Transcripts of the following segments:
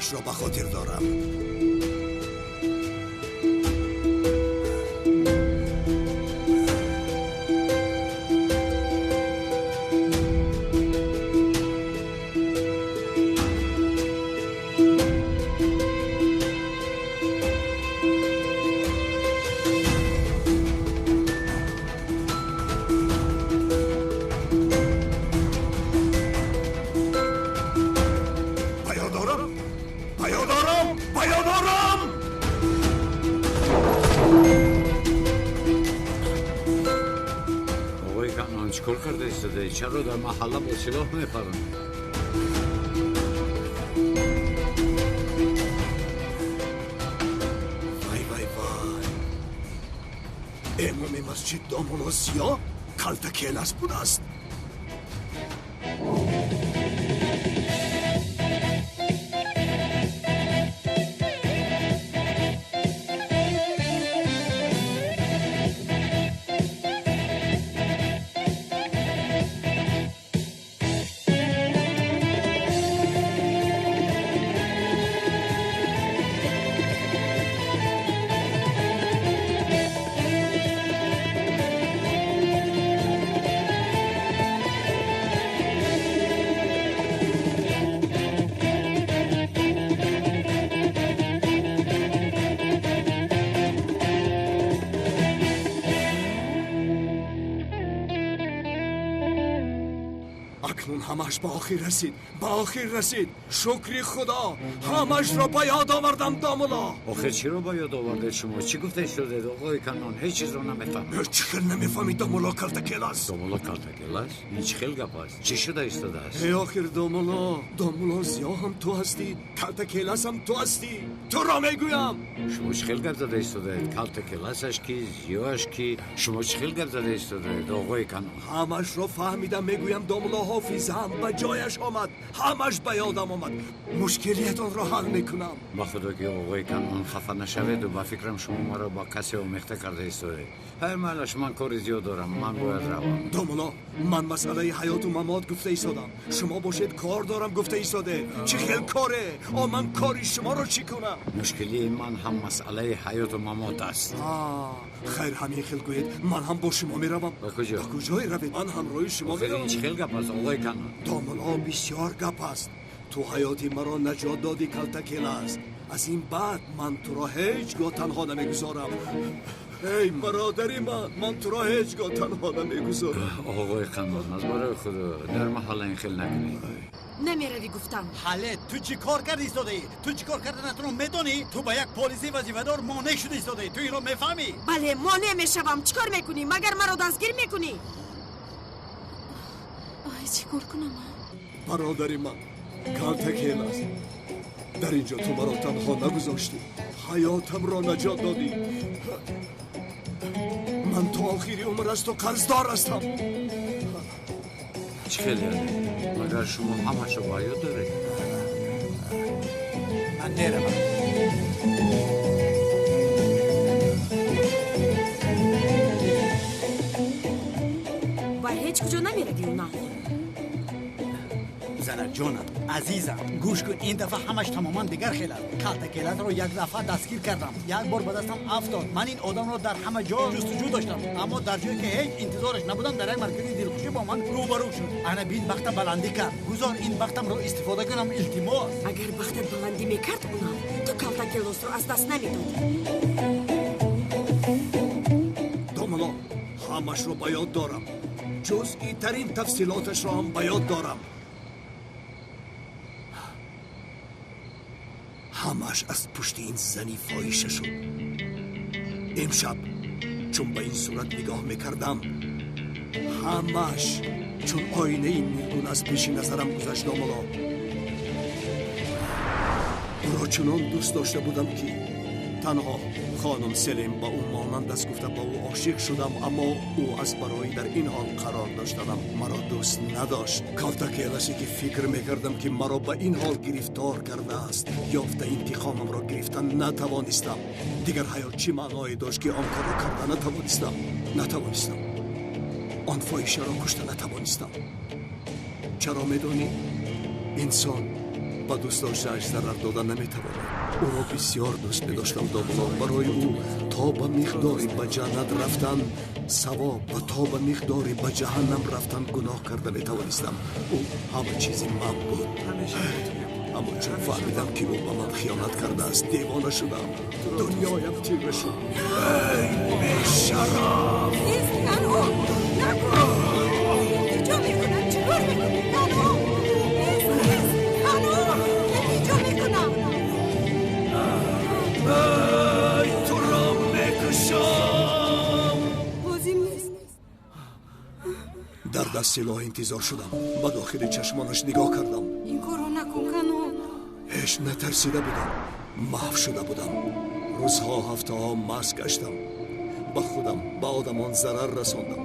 Ҳамашро ба хотир дорам. Ба ёд дорам, ба ёд дорам, ба ёд дорам. Оғои Канон, чӣ кор карда истодаед? Чаро дар маҳалла бо силоҳ мепаранд? Вай, вай, вай, имоми масҷид домулло Зиё Калтакелас будааст. Акнун ҳамаш ба охир расид, ба охир расид. Шукри Худо, ҳамашро ба ёд овардам, домулло. Охир чиро ба ёд овардед шумо? Чӣ гуфта истодед, оғои Канон? Ҳеҷ чизро намефаҳмам. Чӣ хел намефаҳмӣ, домулло Калтакелас? Домулло Калтакелас? Ин чӣ хел гап аст? Чӣ шуда истодааст? Э, охир домулло, домулло Зиё ҳам ту ҳастӣ, Калтакелас ҳам ту ҳастӣ. Туро мегӯям. Шумо чӣ хел гап зада истодаед? Калтакеласаш ки, Зиёаш ки? Шумо чӣ хел гап зада истодаед, оғои Канон? Ҳамашро фаҳмидам, мегӯям, домулло. Ҳофизаам ба ҷояш омад, ҳамаш ба ёдам омад. Мушкилиятонро ҳал мекунам. Ба худо ки, оғои Канон, хафа нашаведу, ба фикрам, шумо маро ба касе омехта карда истодаед. Ҳай, майлаш, ман кори зиёд дорам, ман бояд равам. Домулло, ман масъалаи ҳаёту мамот гуфта истодам, шумо бошед, кор дорам гуфта истодед. Чӣ хел коре? О, ман кори шуморо чӣ кунам? Мушкилии ман ҳам масъалаи ҳаёту мамот аст. Хайр, ҳамин хел гӯед, ман ҳам бо шумо меравам. Ба куҷо? Ба куҷое равед, ман ҳамроҳи шумо Охир ин меравам. чӣ хел гап аст, оғои Канон? Домулло, бисёр гап аст. Ту ҳаёти маро наҷот додӣ, Калтакелас. Аз ин баъд ман туро ҳеҷ гоҳ танҳо намегузорам. Эй бародари ман, ман туро ҳеҷ гоҳ танҳо намегузорам. Оғои Канон, аз барои худо, дар маҳалла ин хел накунед. Намеравӣ, гуфтам. Ҳале ту чӣ кор карда истодаӣ? Ту чӣ кор карданатро медонӣ? Ту ба як полиси вазифадор монеъ шуда истодаӣ. Ту инро мефаҳмӣ? Бале, монеъ мешавам. Чӣ кор мекунӣ? Магар маро дастгир мекунӣ? Ай, чӣ кор кунам? Бародари ман Калтакелас, дар ин ҷо ту маро танҳо нагузоштӣ, ҳаётамро наҷот додӣ. Ман то охири умр аз ту қарздор ҳастам. Чӣ хел яъне? Магар шумо ҳамашро ба ёд доред? Ман меравам. Ба ҳеҷ куҷо намеравӣ, унал. Занаҷонам, азизам, гӯш кун, ин дафъа ҳамаш тамоман дигар хел аст. Калтакеласро як дафъа дастгир кардам, як бор ба дастам афтод. Ман ин одамро дар ҳама ҷо ҷустуҷӯ доштам, аммо дар ҷое ки ҳеҷ интизораш набудам, дар як маркази дилхушӣ бо ман рӯбарӯ шуд. Ана бин, бахтам баландӣ кард. Гузор ин бахтамро истифода кунам, илтимос. Агар бахтат баландӣ мекард, унал, ту Калтакелосро аз даст намедодӣ. Домулло, ҳамашро ба ёд дорам, ҷузъитарин тафсилоташро ҳам ба ёд дорам. Ҳамаш аз пушти ин зани фоҳиша шуд. Имшаб чун ба ин сурат нигоҳ мекардам, ҳамаш чун оинаи нилгун аз пеши назарам гузашт. Домулло, ӯро чунон дӯст дошта будам, ки танҳо хонум Селим ба ӯ монанд аст гуфта, ба ӯ ошиқ шудам, аммо ӯ аз барои дар ин ҳол қарор доштанам маро дӯст надошт. Калтакеласе ки фикр мекардам, ки маро ба ин ҳол гирифтор кардааст, ёфта интиқомамро гирифта натавонистам. Дигар ҳаёт чӣ маъное дошт, ки он корро карда натавонистам? Натавонистам, он фоҳишаро кушта натавонистам. Чаро, медонӣ? Инсон Ба дӯст доштааш зарар дода наметавонад. Ӯро бисёр дӯст медоштам, домулло. Барои ӯ то ба миқдори ба ҷаннат рафтан савоб ва то ба миқдори ба ҷаҳаннам рафтан гуноҳ карда метавонистам. Ӯ ҳама чизи ман буд. Аммо чун фаҳмидам, ки ӯ ба ман хиёнат кардааст, девона шудам. Дунёям тира шуд. Эй бешараф! Илтиҷо мекунам, чӣ кор мекунӣ? Кану! Кану! Илтиҷо мекунам! Эй, туро мекушам! Лозим нест. Дар даст силоҳ интизор шудам. Ба дохили чашмонаш нигоҳ кардам. Ин корро накун, Кану. Ҳеҷ натарсида будам, маҳв шуда будам. Рӯзҳо, ҳафтаҳо маст гаштам. Ба худам, ба одамон зарар расондам.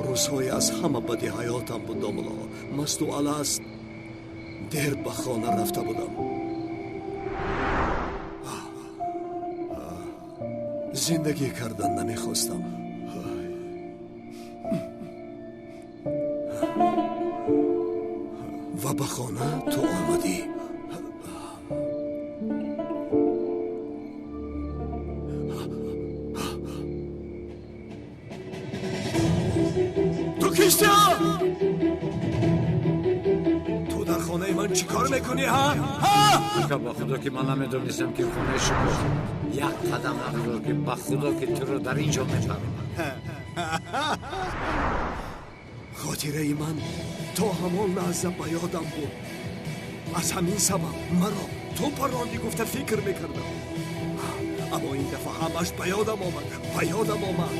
Рӯзҳои аз ҳама бади ҳаётам буд, домулло. Масту аласт дер ба хона рафта будам. Зиндагӣ кардан намехостам. Ва ба хона ту омадӣ. Ту кистӣ? Ту дар хонаи ман чӣ кор мекунӣ, ҳа? Ака, ба худо, ки ман намедонистам, ки хонаи шумост. Як қадам нагузор, ки ба худо, ки туро дар ин ҷо мепаронам. Хотираи ман то ҳамон лаҳза ба ёдам буд. Аз ҳамин сабаб маро ту парондӣ гуфта фикр мекардам. Аммо ин дафъа ҳамаш ба ёдам омад, ба ёдам омад.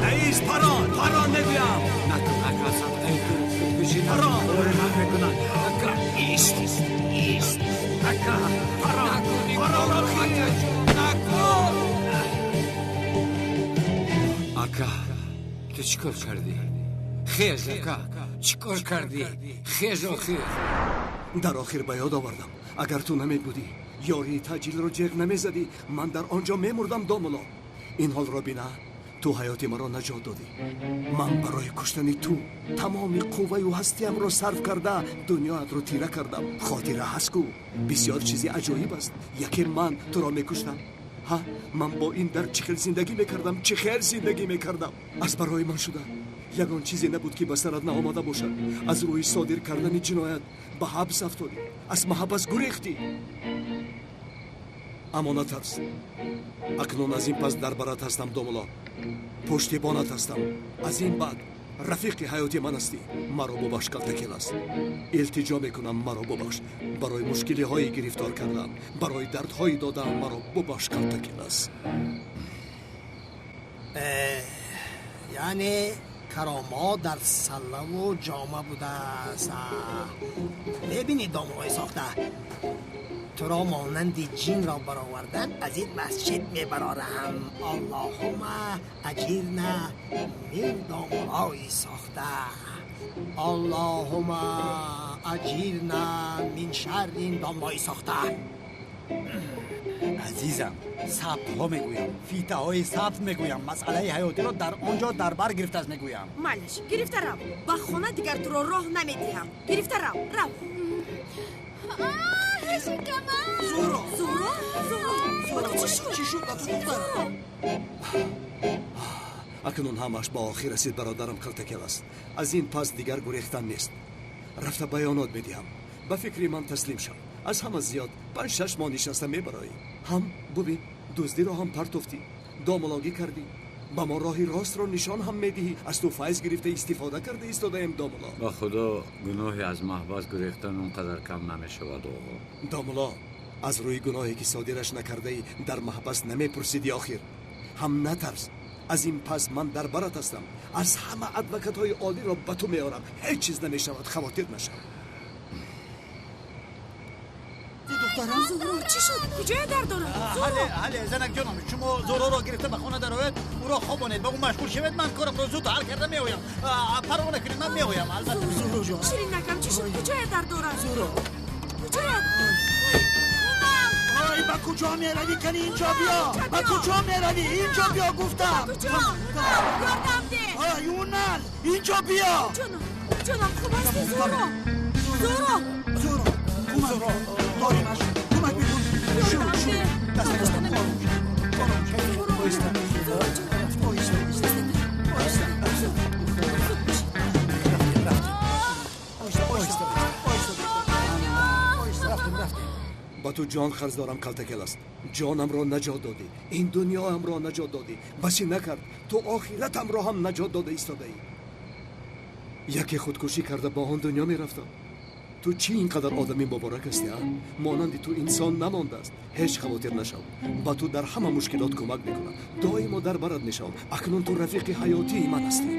Наист, парон, парон мегӯям. Накун, ака, садқаи ту худкушӣ Парон! кори ман мекунанд. Ака, ист, ист, ака, Парон! накун ин Парон, корро, охир! акаҷон, накун. Ака, ту чӣ кор кардӣ? Хез, ака, чӣ кор кардӣ? Хез, охир. Дар охир ба ёд овардам. Агар ту намебудӣ, ёрии таъҷилро ҷеғ намезадӣ, ман дар он ҷо мемурдам, домулло. Ин ҳолро бина, ту ҳаёти маро наҷот додӣ. Ман барои куштани ту тамоми қувваю ҳастиямро сарф карда дунёятро тира кардам. Хотира ҳаст ку, бисёр чизи аҷоиб аст. Яке ман туро мекуштам. Ҳа, ман бо ин дард чӣ хел зиндагӣ мекардам, чӣ хел зиндагӣ мекардам. Аз барои ман шуда ягон чизе набуд, ки ба сарат наомада бошад. Аз рӯи содир кардани ҷиноят ба ҳабс афтодӣ, аз маҳаббас гурехтӣ. Аммо натарс, акнун аз ин пас дар барат ҳастам, домулло. Пуштибонат ҳастам. Аз ин баъд рафиқи ҳаёти ман ҳастӣ. Маро бубахш, Калтакелас. Илтиҷо мекунам, маро бубахш. Барои мушкилиҳое гирифтор кардаам, барои дардҳои додаам, маро бубахш, Калтакелас. Яъне каромот дар саллаву ҷома будааст. Мебинӣ, домуллои сохта, туро монанди ҷинро баровардан аз ин масҷид мебарорам. Аллоҳума аҷирна мин домуллои сохта, аллоҳума аҷирна мин шарри ин домуллои сохта. Азизам, сабтҳо мегӯям, фитаҳои сабт мегӯям, масъалаи ҳаётиро дар он ҷо дар бар гирифтааст мегӯям. Майлаш, гирифта рав. Ба хона дигар туро роҳ намедиҳам. Гирифта рав, рав. Шикамам! Зуро! Зуро, Зуро, ба ту чӣ шуд? Чӣ шуд ба ту, духтарам? Акнун ҳамааш ба охир расид, бародарам Калтакелас. Аз ин пас дигар гурехтан нест. Рафта баёнот медиҳам. Ба фикри ман таслим шав. Аз ҳама зиёд 5-6 моҳ нишаста мебароӣ. Ҳам бубин, дуздиро ҳам партофтӣ, домулогӣ кардӣ, ба мо роҳи ростро нишон ҳам медиҳӣ. Аз ту файз гирифта истифода карда истодаем, домуло. Ба худо, гуноҳи аз маҳбас гурехтан он қадар кам намешавад, оғо. Домуло, аз рӯи гуноҳе ки содираш накардаӣ дар маҳбас намепурсидӣ. Охир ҳам натарс, аз ин пас ман дар барат ҳастам. Аз ҳама адвокатҳои олиро ба ту меорам. Ҳеҷ чиз намешавад, хавотир нашав. Духтарам! Зуро, чӣ шуд? Куҷоя дард дорад? Ҳале, ҳале, занак ҷоном, шумо Зуроро гирифта ба хона дарояд, ӯро хобонед, ба ӯ машғул шавед, ман корамро зуд ҳал карда меоям. Парво накунед, ман меоям, албатта. Зуро ҷон! Ширинакам, чӣ шуд? Куҷоя дард дорад? Зуро! Куҷоя? Ой, ба куҷо меравӣ? Кани инҷо биё! Ба куҷо меравӣ? Инҷо биё, гуфтам! Куҷо? Ёрдам деҳ! Ой, унал, инҷо биё! Ҷонам, ҷонам, хуб ҳастӣ, Зуро? Зуро! Зуро! Кӯмак доримаш, кӯмак бикун. Шуд, шуд. Даст дастам ором шуд. Ором шуд. Оҳиста. Оҳиста, оҳиста. Оҳиста. Рафтем, рафтем. Оҳиста, оҳиста, оҳиста. Оҳиста, рафтем, рафтем. Ба ту ҷон қарз дорам, калтакел аст. Ҷонамро наҷот додӣ, ин дунёамро наҷот додӣ. Басӣ накард, ту охиратамро ҳам наҷот дода истодаӣ. Яке худкушӣ карда ба он дунё мерафтам. Ту чӣ ин қадар одами муборак ҳастӣ, а? Монанди ту инсон намондааст. Ҳеҷ хавотир нашав. Ба ту дар ҳама мушкилот кӯмак мекунам. Доимо дар барат мешавам. Акнун ту рафиқи ҳаётии ман ҳастӣ.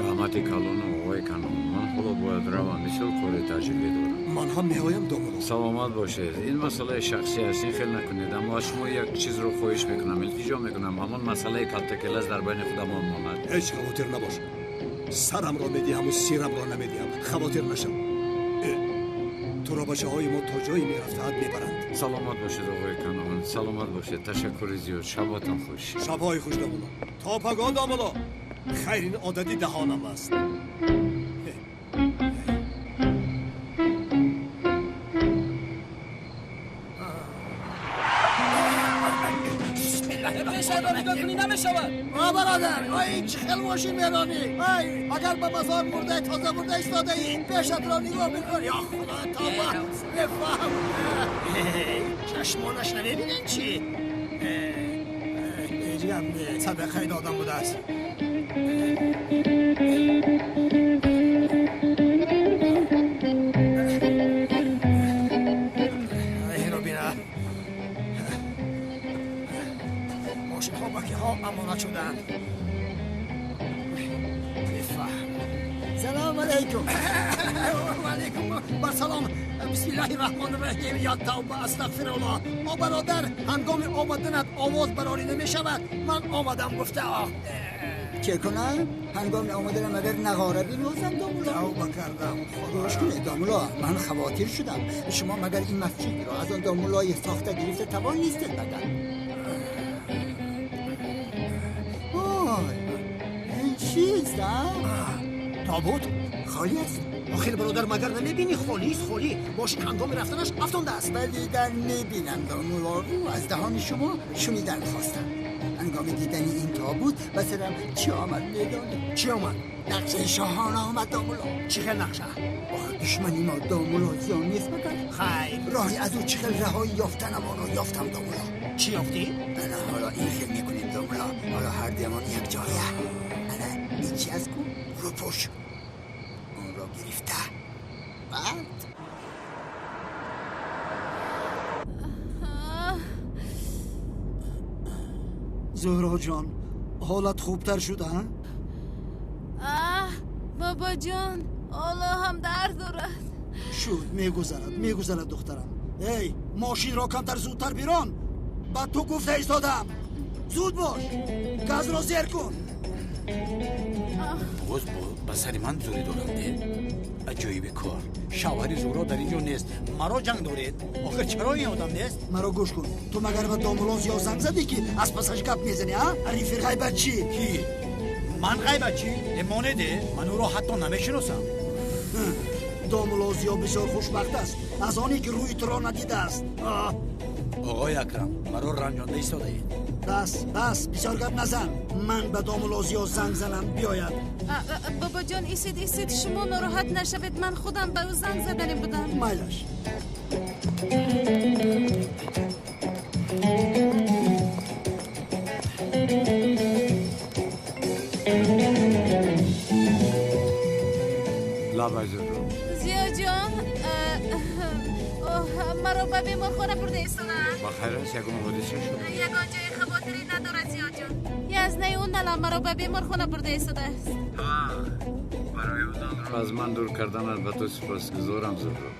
Раҳмати калону оғои Канон. Ман ҳоло бояд равам, бисёр кори таҷрибе дорам. Ман ҳам меоям, домулло. Саломат бошед. Ин масъалаи шахсӣ аст, ин хел накунед. Аммо аз шумо як чизро хоҳиш мекунам, илтиҷо мекунам. Ҳамон масъалаи калтакелас дар байни худамон монад. Ҳеҷ хавотир набош. Сарамро медиҳаму сирамро намедиҳам. Хавотир нашав. Туро бачаҳои мо то ҷое мерафтаанд мебаранд. Саломат бошед, оғои Канон. Саломат бошед. Ташаккури зиёд. Шаботон хуш. Шабҳои хуш, домулло. То пагоҳ, домулло. Хайр, ин одати даҳонам аст. О бародар, ой чӣ хел мошин меронӣ? Ай, агар ба мазор мурда тоза мурда истодаӣ, пешатро нигоҳ бикун. Ё Худо, тавба, бефаҳм. Чашмонаш намебинен чӣ? Ҳеҷ гап не, садақаи додам будааст. Инро бина. Мошинҳо ба киҳо амонат шудаанд. Бифаҳм. Салом алайкум. Ва алайкум бар салом. Бисмиллаҳи раҳмони раҳим. Ё тавба, астағфируллоҳ. О бародар, ҳангоми омаданат овоз барорӣ намешавад. Ман омадам гуфта. Чه کنم؟ هنگام آمدنم اگر نقاره بینوزم دامولا. توبه کردم. گوش کنید دامولا، من خواطر شدم. شما مگر این مسجد را از آن دامولای ساخته گرفته توان نیستید مگر؟ وای، این چیست؟ تابوت خالی است. آخر برادر مگر نمیبینی خالی است؟ خالی ماشین هنگام رفتنش افتانده است. ولی در میبینم دامولا، از دهان شما شنیدن خواستم. هنگام دیدن این تابوت به سرم چی آمد میدانی؟ چی آمد؟ نقشه شاهانه آمد دامولا. چی خیل نقشه؟ آخه دشمنی ما دامولا زیان نیست مگر؟ خیر. راهی از او چی خیل رهایی یافتنم آن را یافتم دامولا. چی یافتی؟ انا حالا این خیل میکنیم دامولا. حالا هر دیمان یک جایه. انا این چی از کو؟ رو پوش اون را گرفته. بعد زهرا جان، حالت خوبتر شد ها؟ آه بابا جان، حالا هم درد دارد. شد، میگذرد، میگذرد دخترم. ای ماشین را کمتر زودتر بیران. بعد تو گفته ایستادم. زود باش، گاز را زیر کن. باز ба сари ман зӯрӣ доранд. Аҷоиби кор, шавҳари Зуҳро дар ин ҷо нест. Маро ҷанг доред. Охир чаро ин одам нест? Маро гӯш кун. Ту магар ба домулло Зиё занг задӣ ки аз пасаш гап мезанӣ, а? Арифи ғайбатчӣ. Кӣ? Ман ғайбатчӣ? Монеде, ман ӯро ҳатто намешиносам. Домулло Зиё бисёр хушбахт аст аз оне ки рӯи туро надидааст. Оғои Акрам, маро ранҷонда истодаед. Бас, бас, бисёр гап назан. Ман ба домулло Зиё занг занам, биёяд. Бобоҷон, исед, исед, шумо нороҳат нашавед. Ман худам ба ӯ занг задани будам. Майлаш. Лабай, Зуҳро. Зиёҷон, маро ба беморхона бурда истодаанд. Ба хайр аст? Ягон ҳодиса шуд? Ягон ҷои хавотирӣ надорад, Зиёҷон. Язнаи ӯ нала маро ба беморхона бурда истодааст. Барои одамро аз ман дур карданат ба ту сипосгузорам, Зуҳро.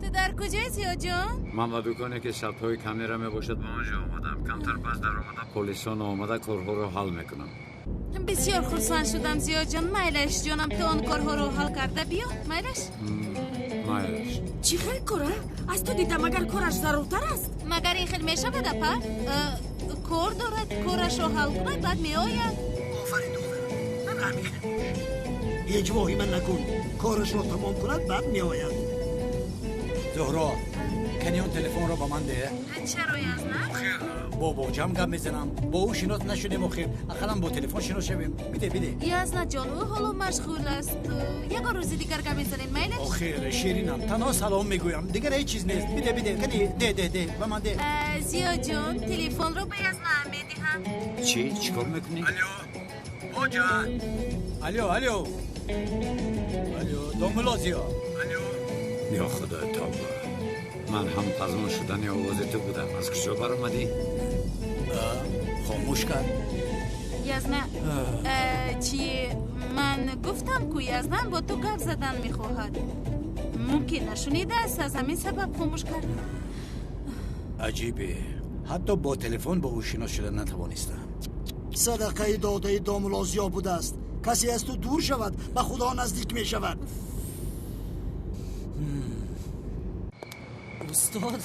Ту дар куҷои, Зиёҷон? Ман ба дуконе ки сабтҳои камера мебошад ба он ҷо омадам. Камтар пас даромада полисон омада корҳоро ҳал мекунам. Бисёр хурсанд шудам, Зиёҷон. Майлаш ҷонам, ту он корҳоро ҳал карда биё. Майлаш? Майлаш. Чӣ хел кора? Аз ту дидам агар кораш заруртар аст. Магар ин хел мешавад, апа? Кор дорад, корашро ҳал кунад, баъд меояд. Офарин, духтарам. Ман ҳамин хел бош. Ҳеҷ воҳима накун. Корашро тамом кунад, баъд меояд. Зуҳро, кани он телефонро ба ман деҳ. Чаро, Язна? Охир бо боҷам гап мезанам. Бо ӯ шинос нашудем охир. Ақаллан бо телефон шинос шавем. Биде, биде. Язна ҷон, ӯ ҳоло машғул аст. Ягон рӯзи дигар гап мезанем, майлаш? Охир, ширинам, танҳо салом мегӯям. Дигар ҳеҷ чиз нест. Биде, биде. Кани, де, де, де, ба ман де. Зиёҷон, телефонро ба Язна медиҳам. Чӣ? Чӣ кор мекунӣ? Алло, боҷа. Алло, алло. Алло, домулло Зиё. Алло. Ё Худои тавба. Ман ҳам пазмон шудани овози ту будам. Аз куҷо баромадӣ? Хомӯш кард. Язна, чӣ ман гуфтам ку Язна бо ту гап задан мехоҳад. Мумкин нашунидааст, аз ҳамин сабаб хомӯш кард. Аҷибе. Ҳатто бо телефон бо ӯ шинос шуда натавонистам. Садақаи додаи домулло Зиё будааст. Касе аз ту дур шавад, ба Худо наздик мешавад. Устод,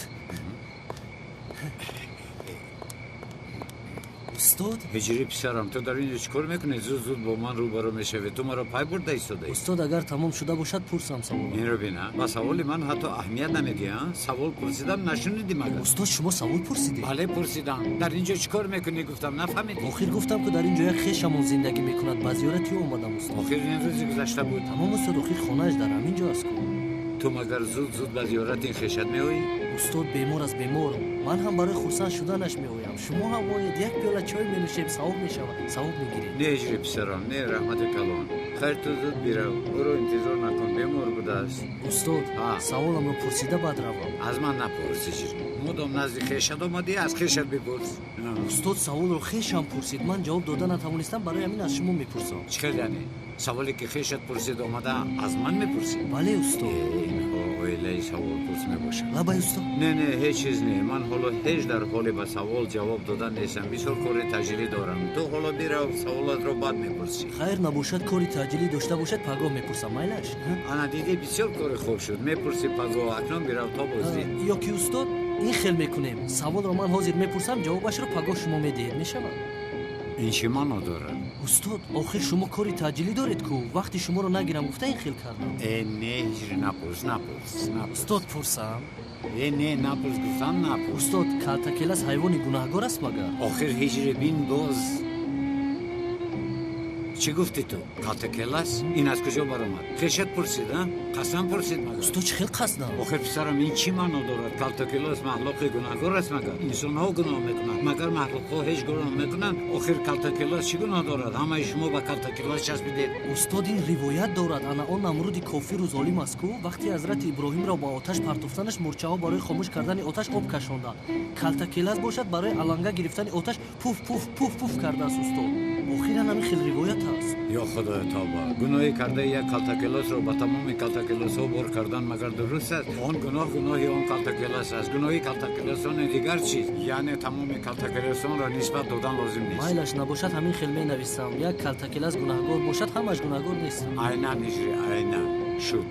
устод. Ҳиҷрӣ, писарам, ту дар инҷо чӣ кор мекунӣ? Зуд зуд бо ман рӯбарӯ мешавӣ. Ту маро пай бурда истодаӣ. Устод, агар тамом шуда бошад, пурсам саволам. Инро бина, ба саволи ман ҳатто аҳамият намедиҳӣ. Савол пурсидам, нашунидӣ магар? Устод, шумо савол пурсидед? Бале, пурсидам. Дар инҷо чӣ кор мекунӣ, гуфтам, нафаҳмидӣ? Охир гуфтам ки дар инҷо як хешамон зиндагӣ мекунад, ба зиёрати ӯ омадам, устод. Охир ин рӯзи гузашта буд. Тамом, устод, охир хонааш дар ҳамин ҷо аст ку. Ту магар зуд зуд ба зиёрати ин хешат меоӣ? Устод, бемор аст, бемор. Ман ҳам барои хурсанд шуданаш меоям. Шумо ҳам оед, як пиёла чой менӯшем, савоб мешавад, савоб мегиред. Не, ҳиҷри писарам, не, раҳмати калон. Хайр, ту зуд бирав, ӯро интизор накун, бемор будааст. Устод, саволамро пурсида баъд равам. Аз ман напурс, ҳиҷр. Мудом назди хешат омадӣ, аз хешат бипурс. Устод, саволро хешам пурсид, ман ҷавоб дода натавонистам, барои ҳамин аз шумо мепурсам. Чӣ хел яъне? Саволе ки хешат пурсид, омада аз ман мепурсӣ? Бале, устод. Инҳо оилаи саволпурс мебошанд. Лабай, устод. Не, не, ҳеҷ чиз не. Ман ҳоло ҳеҷ дар ҳоле ба савол ҷавоб додан нестам. Бисёр кори таъҷилӣ дорам. Ту ҳоло бирав, саволатро баъд мепурсӣ. Хайр набошад, кори таъҷилӣ дошта бошад, пагоҳ мепурсам, майлаш? Ана дидӣ, бисёр кори хуб шуд. Мепурсӣ пагоҳ, акнун бирав то боздид. Ё ки устод, ин хел мекунем. Саволро ман ҳозир мепурсам, ҷавобашро пагоҳ шумо медиҳед, мешавад? Ин чӣ маъно дорад? Устод, охир шумо кори таъҷилӣ доред ку, вақти шуморо нагирам гуфта ин хел кардам. Э, не, ҳиҷри, напурс, напурс, напурс. Устод, пурсам? Э, не, напурс, гуфтам, напурс. Устод, калтакелас ҳайвони гунаҳгор аст магар? Охир ҳиҷри, бин боз. Чӣ гуфтӣ ту? Калтакелас? Ин аз куҷо баромад? Хешат пурсид, а? Қасдан пурсид магар? Устод, чӣ хел қасдан? Охир писарам, ин чӣ маъно дорад? Калтакелас махлуқи гунаҳгор аст магар? Инсонҳо гуноҳ мекунанд, магар махлуқҳо ҳеҷ гуноҳ мекунанд? Охир калтакелас чӣ гуноҳ дорад? Ҳамаи шумо ба калтакелас часпидед. Устод, ин ривоят дорад. Ана он Намруди кофиру золим аст ку, вақти ҳазрати Иброҳимро ба оташ партофтанаш мурчаҳо барои хомӯш кардани оташ об кашонданд. Калтакелас бошад барои аланга гирифтани оташ пуф пуф пуф пуф кардааст, устод. Охиран ҳамин хел ривоят аст. Ё Худои тавба, гуноҳи кардаи як калтакелосро ба тамоми калтакелосҳо бор кардан магар дуруст аст? Он гуноҳ гуноҳи он калтакелос аст, гуноҳи калтакелосони дигар чиз. Яъне тамоми калтакелосонро нисбат додан лозим нест. Майлаш набошад, ҳамин хел менависам. Як калтакелас гунаҳгор бошад, ҳамаш гунаҳгор нест. Айнан, ҳиҷри, айнан шуд.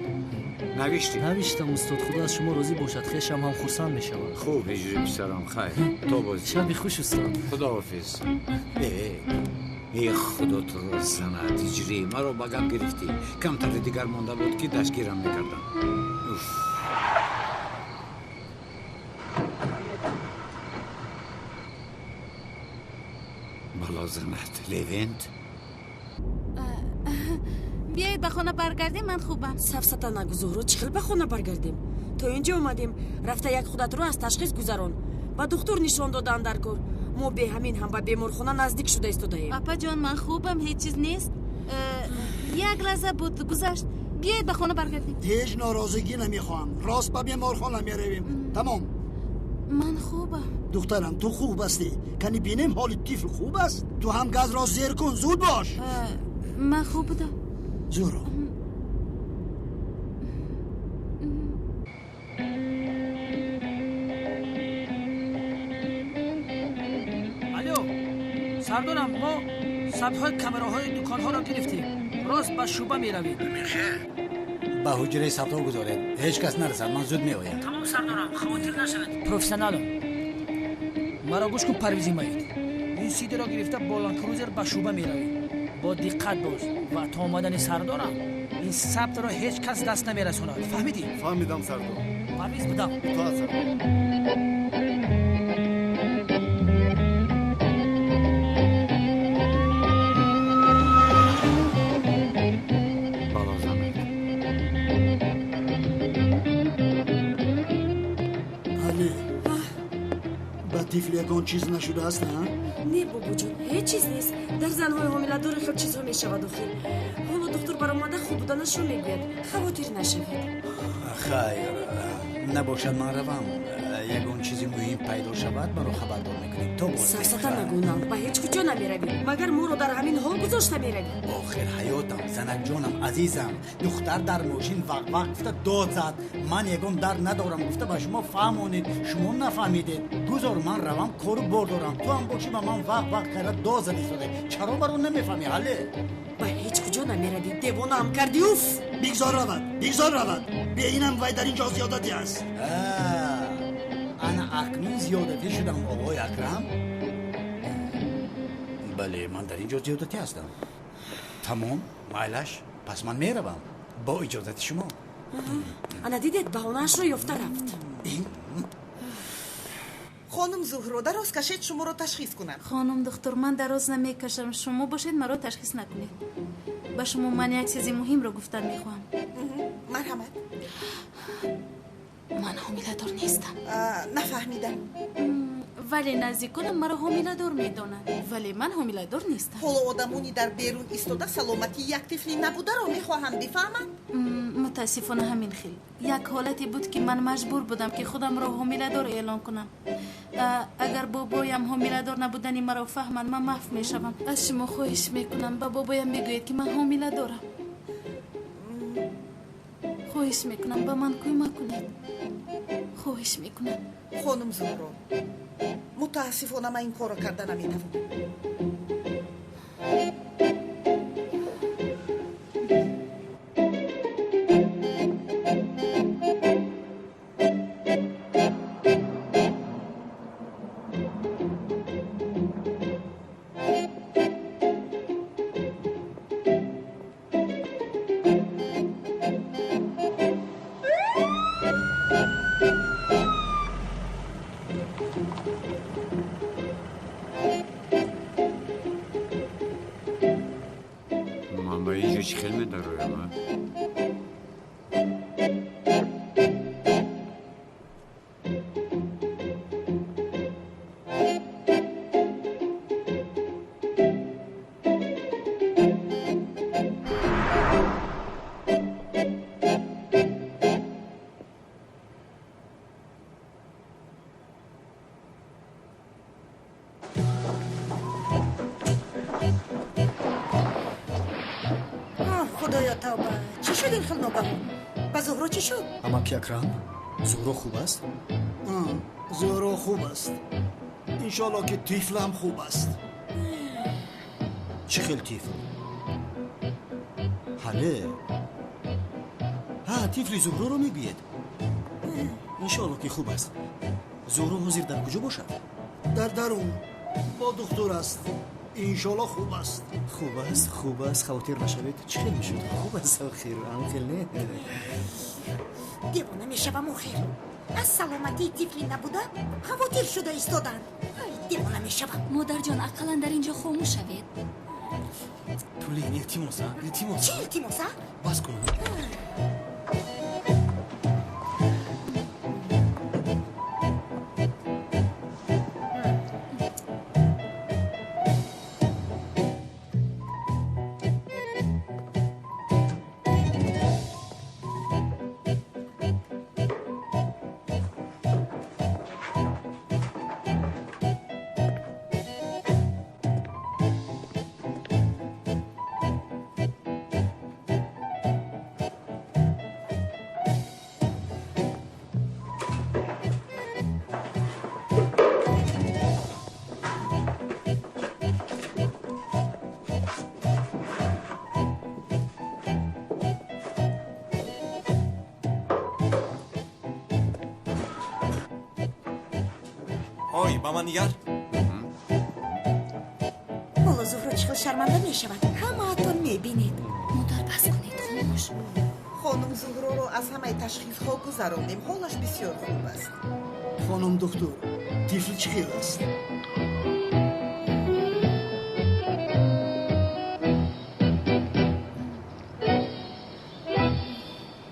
Навиштӣ? Навиштам, устод. Худо аз шумо розӣ бошад, хешам ҳам хурсанд мешавад. Хуб, ҳиҷри писарам, хайр, то боз. Шаби хуш, устод. Худоҳофиз. Э, худо туро занад, ҳиҷрӣ, маро ба гап гирифтӣ. Камтари дигар монда буд ки дастгирам мекардам. Уф. Бало занад, Левент. Биёед ба хона баргардем, ман хубам. Сафсата нагӯ, Зуҳро, чӣ хел ба хона баргардем? То инҷо омадем, рафта як худатро аз ташхис гузарон. Ба духтур нишон додан дар кор. Мо бе ҳамин ҳам ба беморхона наздик шуда истодаем. Апаҷон, ман хубам, ҳеҷ чиз нест. Як лаҳза буд, гузашт. Биёед ба хона баргардем. Ҳеҷ норозигӣ намехоҳам. Рост ба беморхона меравем. Тамом. Ман хубам. Духтарам, ту хуб ҳастӣ. Кани бинем ҳоли тифл хуб аст? Ту ҳам газро зер кун, зуд бош. Ман хуб будам. Зуҳро. Сардорам, мо сабтҳои камераҳои дуконҳоро гирифтем. Рост ба шӯъба меравем. Ба ҳуҷраи сабтҳо гузоред, ҳеҷ кас нарасад, ман зуд меоям. Тамом, сардорам, хавотир нашавед. Профессионалам. Маро гӯш кун, Парвизи маид. Ин сидиро гирифта бо ландкрузер ба шӯъба меравем. Бо диққат бош ва то омадани сардорам Ин сабтро ҳеҷ кас даст намерасонад. Фаҳмидӣ? Фаҳмидам, сардор. Парвиз, будам. Итоат, сардор. Балозанак. Али, ба тифл ягон чиз нашудааст, а? Не, бобоҷон, ҳеҷ чиз нест. Дар занҳои ҳомиладори хел чизҳо мешавад охир. Ҳоло духтур баромада хуб буданашро мегӯяд. Хавотир нашавед. Хайр, набошад, ман равам. Ягон чизи муҳим пайдо шавад, маро хабардор мекунед. То боз. Сафсата нагӯнам, ба ҳеҷ куҷо намеравӣ. Магар моро дар ҳамин ҳол гузошта меравӣ? Охир ҳаётам, занакҷонам, азизам, духтар дар мошин вақ-вақ гуфта дод зад. Ман ягон дард надорам гуфта ба шумо фаҳмонед, шумо нафаҳмидед. Гузор ман равам, кору бор дорам. Ту ҳам бошӣ ба ман вақ-вақ карда дод задӣ соде. Чаро маро намефаҳмӣ, ҳале? Ба ҳеҷ куҷо намеравӣ, девонаам кардӣ, уф! Бигзор равад, бигзор равад. Беинам вай дар ин ҷо зиёдатӣ аст. Ана акнун зиёдатӣ шудам, оғои Акрам. Бале, ман дар ин ҷо зиёдатӣ ҳастам. Тамом, майлаш, пас ман меравам. Бо иҷозати шумо. Ана дидед, баҳонаашро ёфта рафт. Хонум Зуҳро, дароз кашед, шуморо ташхис кунам. Хонум духтур, ман дароз намекашам. Шумо бошед, маро ташхис накунед. Ба шумо ман як чизи муҳимро гуфтан мехоҳам. Марҳамат. Ман ҳомиладор нестам. Нафаҳмидам. Вале наздиконам маро ҳомиладор медонанд. Вале ман ҳомиладор нестам. Ҳоло одамони дар берун истода саломатии як тифли набударо мехоҳанд бифаҳманд? Мутаассифона ҳамин хел. Як ҳолате буд, ки ман маҷбур будам, ки худамро ҳомиладор эълон кунам. Агар бобоям ҳомиладор набудани маро фаҳманд, ман маҳв мешавам. Аз шумо хоҳиш мекунам, ба бобоям бигӯед, ки ман ҳомиладорам. Хоҳиш мекунам, ба ман кӯмак кунед. Хоҳиш мекунам. Хонум Зуҳро, мутаассифона ман ин корро карда наметавонам. Ман ба ин ҷо чӣ хел медароям, а? Худоё, тавба, чӣ шуд ин хел ногаҳон? Ба Зуҳро чӣ шуд? Амаки Акрам, Зуҳро хуб аст? Зуҳро хуб аст. Иншоалло, ки тифлам хуб аст. Чӣ хел тифл? Ҳале, ҳа, тифли Зуҳроро мегӯед? Иншоалло, ки хуб аст. Зуҳро ҳозир дар куҷо бошад? Дар дарун бо духтур аст. Иншоалло хуб аст. Хуб аст, хуб аст, хавотир нашавед. Чӣ хел мешуд? Хуб аст охир, ам хел не? Девона мешавам охир. Аз саломатии тифли набуда хавотир шуда истоданд. Девона мешавам. Модарҷон, ақаллан дар ин ҷо хомӯш шавед. Тулин, илтимос, а? Илтимос. Чӣ илтимос, а? Бас кун. Ой, ба ман нигар. Ҳоло Зуҳро чӣ хел шарманда мешавад, ҳамаатон мебинед. Модар, бас кунед, хомӯш. хомӯш. Хонум Зуҳроро аз ҳамаи ташхисҳо гузарондем. Ҳолаш бисёр хуб аст. Хонум духтур, тифл чӣ хел аст?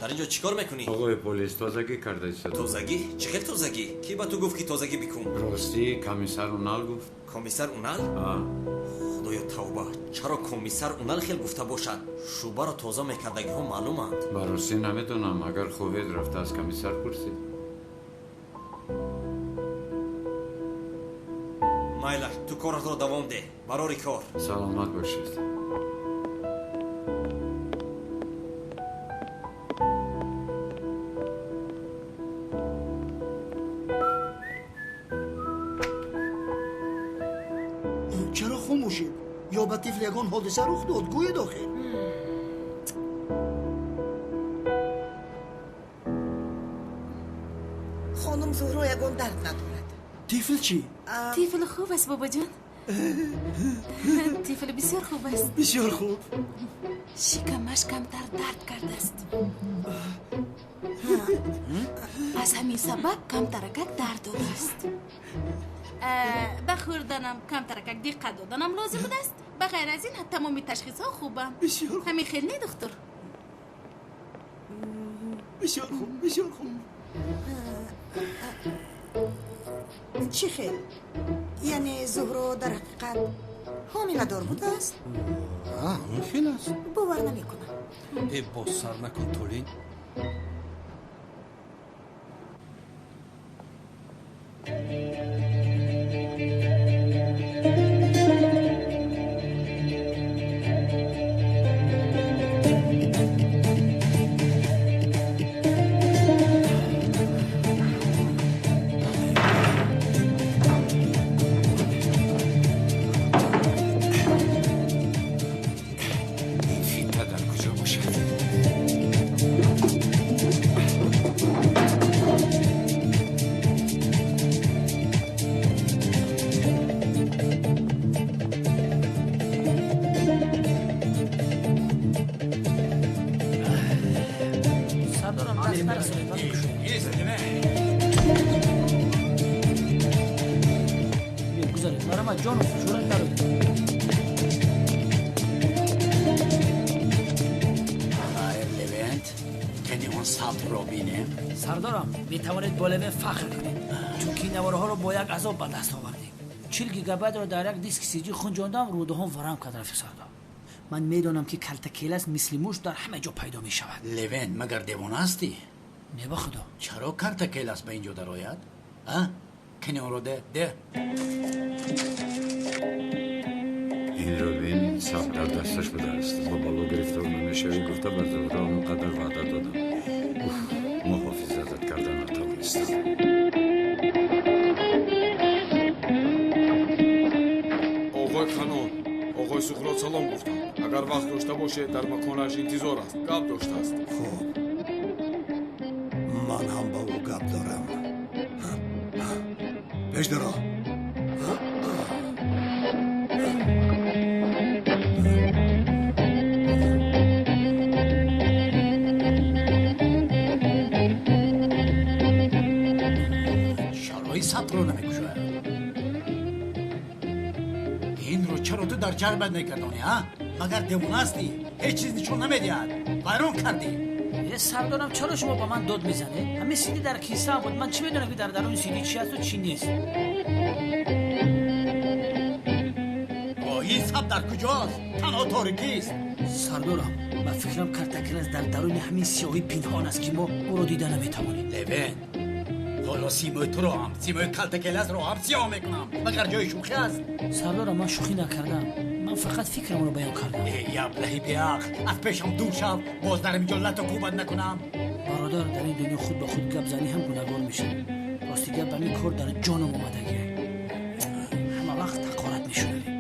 Дар ин ҷо чӣ кор мекунӣ? Оғои полис, тозагӣ карда истода. Тозагӣ? Чӣ хел тозагӣ? Кӣ ба ту гуфт, ки тозагӣ бикун? Ростӣ, комиссар Унал гуфт. Комиссар Унал? Худоё, тавба, чаро комиссар Унал хел гуфта бошад? Шӯъбаро тоза мекардагиҳо маълуманд. Ба ростӣ намедонам, агар хоҳед рафта аз комиссар пурсед. Майлаш, ту коратро давом деҳ. Барори кор. Саломат бошед. Чаро хомӯшед? Ё ба тифл ягон ҳодиса рух дод? Гӯед охир. Хонум Зуҳро ягон дард надорад. Тифл чӣ? Тифл хуб аст, бобоҷон. Тифл бисёр хуб аст. Бисёр хуб. Шикамаш камтар дард кардааст. Аз ҳамин сабаб камтаракак дард додааст. Ба хӯрданам камтаракак диққат доданам лозим будааст. Ба ғайр аз ин тамоми ташхисҳо хубанд. Ҳамин хел не, духтур? Бисёр хуб, бисёр хуб. Чӣ хел? Яъне Зуҳро дар ҳақиқат ҳомиладор будааст? Ҳамин хел аст. Бовар намекунам. Э, боз сар накун, Толин. Метавонед бо Левен фахр кунед, чунки наворҳоро бо як азоб ба даст овардем. 40 гигабайтро дар як диски сиҷи хунҷондам, рӯдаҳом варам кард, рафиқ сардор. Ман медонам, ки калтакелас мисли муш дар ҳама ҷо пайдо мешавад. Левен, магар девона ҳастӣ? Не, ба худо. Чаро калтакелас ба ин ҷо дарояд? А? Кани онро де, де. Инро бин, саб дар дасташ будааст. Бо бало гирифтор намешавӣ гуфта ба Зуҳро он қадар ваъда додам. Уф, муҳофизатат карда натавонистам. Оғои Ханон, оғои Суҳро салом гуфтанд. Агар вақт дошта бошед, дар маконаш интизор аст. Гап доштааст. Хуб, ман ҳам ба ӯ гап дорам. Пеш даро. Сабтро намекушояд. Инро чаро ту дар ҷарбат мекардонӣ, а? Магар девона ҳастӣ? Ҳеҷ чиз нишон намедиҳад. Вайрон кардӣ. Э, сардорам, чаро шумо ба ман дод мезанед? Ҳамин сиди дар кисаам буд. Ман чӣ медонам, ки дар даруни сиди чӣ ҳасту чӣ нест? Ин сабт дар куҷост? Танҳо торикист. Сардорам, ба фикрам картакелас дар даруни ҳамин сиёҳӣ пинҳон аст, ки мо ӯро дида наметавонем. Левен, ҳоло симои туро ҳам, симои калтакеласро ҳам сиёҳ мекунам. Магар ҷои шӯхӣ аст? Сардорам, ман шӯхӣ накардам. Ман фақат фикрамро баён кардам. Э, яблаҳи беақл, аз пешам дур шав, боз дар инҷо лату кӯбат накунам. Бародар, дар ин дунё худ ба худ гап занӣ ҳам гунаҳгор мешавад. Рости гап, ба ин кор дар ҷонам омадагӣ. Ҳама вақт ҳақорат мешунавем.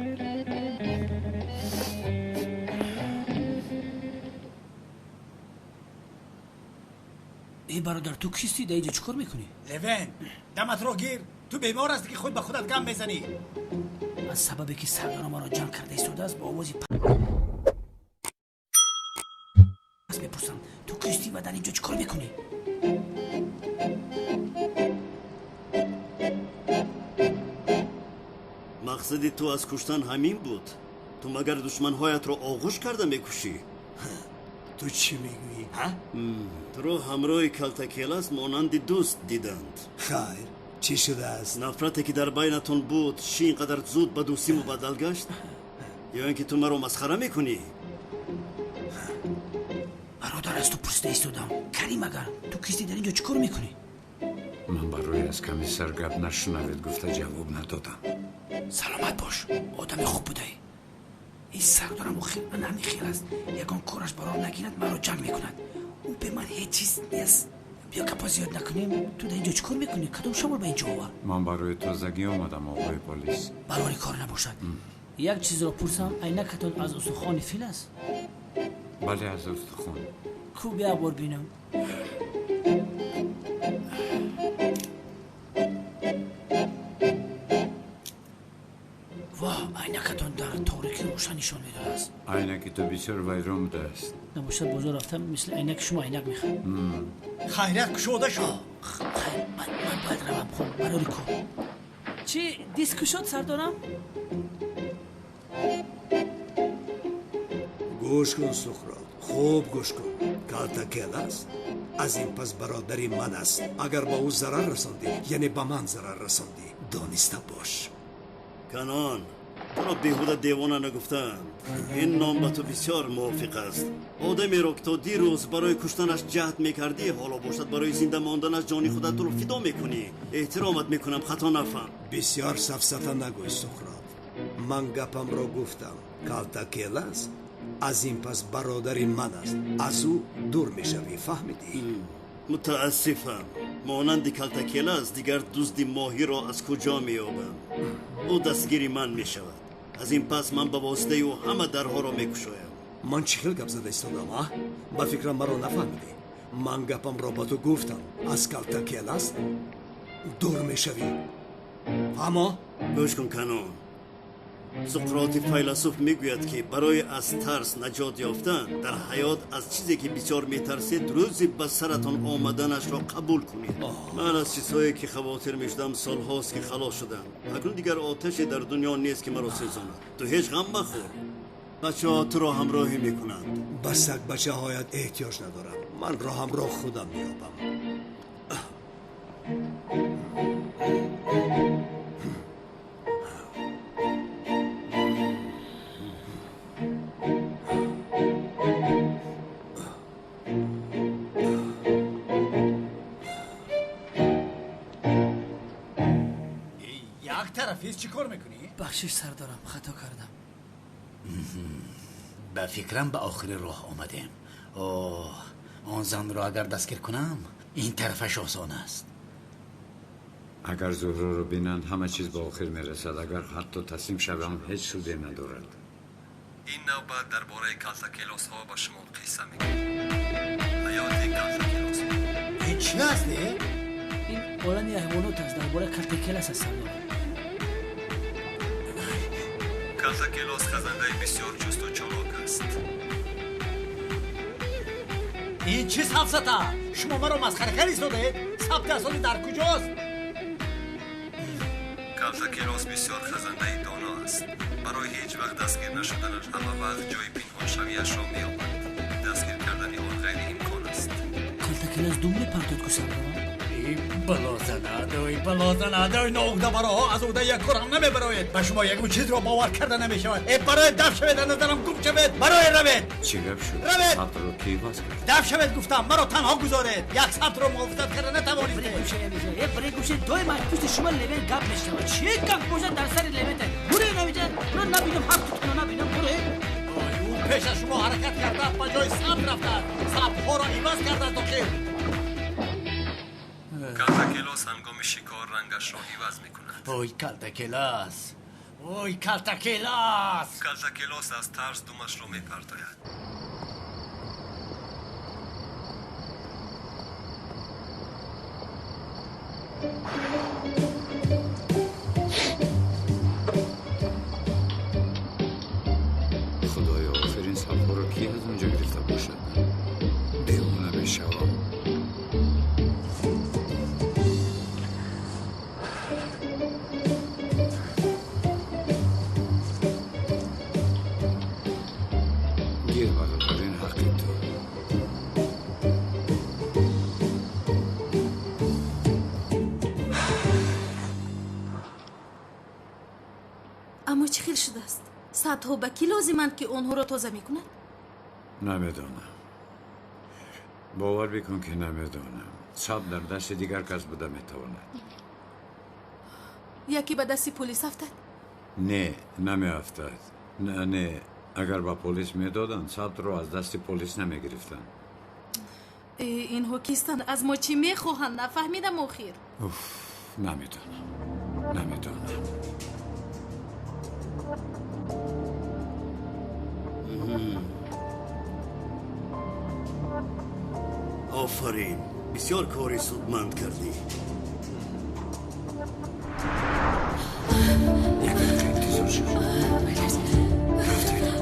Э, бародар, ту кистӣ? Дар инҷо чӣ кор мекунӣ? Левен, даматро гир. Ту бемор ҳастӣ, ки худ ба худат гам мезанӣ. Аз сабабе ки сардора маро ҷанг карда истодааст, бо овози пас мепурсам. дар инҷо чӣ кор мекунӣ? Мақсади ту аз куштан ҳамин буд? Ту магар душманҳоятро оғӯш карда мекушӣ? Ту чӣ мегӯӣ, ҳа? Туро ҳамроҳи Калтакелас монанди дӯст диданд. Хайр, чӣ шудааст? Нафрате ки дар байнатон буд, чӣ ин қадар зуд ба дӯстӣ мубаддал гашт? Ё ин ки ту маро масхара мекунӣ? Бародар, аз ту пурсида истодам. Карим, агар ту кистӣ, дар ин ҷо чӣ кор мекунӣ? Ман барои аз комиссар гап нашунавед гуфта ҷавоб надодам. Саломат бош, одами хуб будаӣ. Ин сардорам охир ман ҳамин хел аст. Ягон кораш барор нагирад, маро ҷанг мекунад. Ӯ бе ман ҳеҷ чиз нест. Биё гапо зиёд накунем. Ту дар ин ҷо чӣ кор мекунӣ? Кадом шамол ба ин ҷо овард? Ман барои тозагӣ омадам, оғои полис. Барори кор набошад. Як чизро пурсам, айнакатон аз устухони фил аст? Бале, аз устухон. Ку, бия бор бинам. Ва, айнакатон дар торикӣ рӯшан нишон медодааст. Айнаки ту бисёр вайрон будааст. Набошад, бозор рафтам, мисли айнаки шумо айнак мехарам. Хайрият кушода шуд. Хайр, ман бояд равам. Хуб, барори кор. Чӣ диск кушод, сардорам? Гӯш кун, Сухроб, хуб гӯш кун. Калтакелас аз ин пас бародари ман аст. Агар ба ӯ зарар расондӣ, яъне ба ман зарар расондӣ, дониста бош. Канон, туро беҳуда девона нагуфтаанд. Ин ном ба ту бисёр мувофиқ аст. Одамеро ки то дирӯз барои куштанаш ҷаҳд мекардӣ, ҳоло бошад барои зинда монданаш ҷони худатро фидо мекунӣ. Эҳтиромат мекунам, хато нафаҳм. Бисёр сафсата нагӯй, Сухроб. Ман гапамро гуфтам. Калтакелас аз ин пас бародари ман аст. Аз ӯ дур мешавӣ, фаҳмидӣ? Мутаассифам, монанди Калтакелас дигар дузди моҳиро аз куҷо меёбам? Ӯ дастгири ман мешавад. Аз ин пас ман ба воситаи ӯ ҳама дарҳоро мекушоям. Ман чӣ хел гап зада истодам, а? Ба фикрам маро нафаҳмидӣ. Ман гапамро ба ту гуфтам. Аз Калтакелас дур мешавӣ. Фаҳмо? Гӯш кун, Канон. Суқроти файласуф мегӯяд, ки барои аз тарс наҷот ёфтан дар ҳаёт аз чизе ки бисёр метарсед, рӯзи ба саратон омаданашро қабул кунед. Ман аз чизҳое ки хавотир мешудам солҳост ки халос шудам. Акнун дигар оташе дар дунё нест ки маро сӯзонад. Ту ҳеҷ ғам махӯр. Бачаҳо туро ҳамроҳӣ мекунанд. Ба сагбачаҳоят эҳтиёҷ надорам. Ман роҳамро худам меёбам. Чӣ кор мекунӣ? Бахшиш, сардорам, хато кардам. Ба фикрам ба охири роҳ омадем. Оҳ, он занро агар дастгир кунам, ин тарафаш осон аст. Агар Зуҳроро бинанд, ҳама чиз ба охир мерасад. Агар ҳатто таслим шавам, ҳеҷ суде надорад. Ин навбат дар бораи калтакелосҳо ба шумо қисса мекунем. Ҳаёти калтакелос. Ин чӣ аст, э? Ин олами ҳайвонот аст, дар бораи калтакелас аст, сардорам. Калтакелос хазандаи бисёр чусту чолок аст. Ин чӣ сафсата? Шумо маро масхара карда истодаед? Сабти асоси дар куҷост? Калтакелос бисёр хазандаи доно аст. Барои ҳеҷ вақт дастгир нашуданаш ҳама вақт ҷои пинҳоншавиашро меёбад. Дастгир кардани он ғайриимкон аст. Калтакелос дум мепартод ку, сардорам? Балозанадой, балозанадой, ноугдабароҳо аз уҳдаи як кор ҳам намебароед. Ба шумо ягон чизро бовар карда намешавад. Э, барои даф шавед, аз назарам гум шавед, барои равед. Чӣ гап шуд? Равед. Сабтро кӣ иваз кард? Даф шавед гуфтам, маро танҳо гузоред. Як сабтро муҳофизат карда натавонистед. Баре гӯшед, доим аз пушти шумо Левен гап мешавад. Чӣ гап бошад дар сари Левен? Буре навиҷа, буро набинам, ҳафтутона набинам, буре. Ӯ пеш аз шумо ҳаракат кардааст, ба ҷои сабт рафтааст. Сабтҳоро иваз кардааст охир. Калтакелос ҳангоми шикор рангашро иваз мекунад. Ой, Калтакелас! Ой, Калтакелас! Калтакелос аз тарс думашро мепартояд. Худоё, охирин сабҳоро кӣ аз он ҷо гирифта бошад? Девона мешавам. хел шудааст? Садҳо ба кӣ лозиманд, ки онҳоро тоза мекунад? Намедонам. Бовар бикун, ки намедонам. Сабт дар дасти дигар кас буда метавонад. Яке ба дасти полис афтад? Не, намеафтад. Не, агар ба полис медоданд, сабтро аз дасти полис намегирифтанд. Инҳо кистанд? Аз мо чӣ мехоҳанд? Нафаҳмидам охир. Уф, намедонам. Намедонам. Офарин, бисёр кори судманд кардӣ. Як дақиқа интизор шав. Рафтем.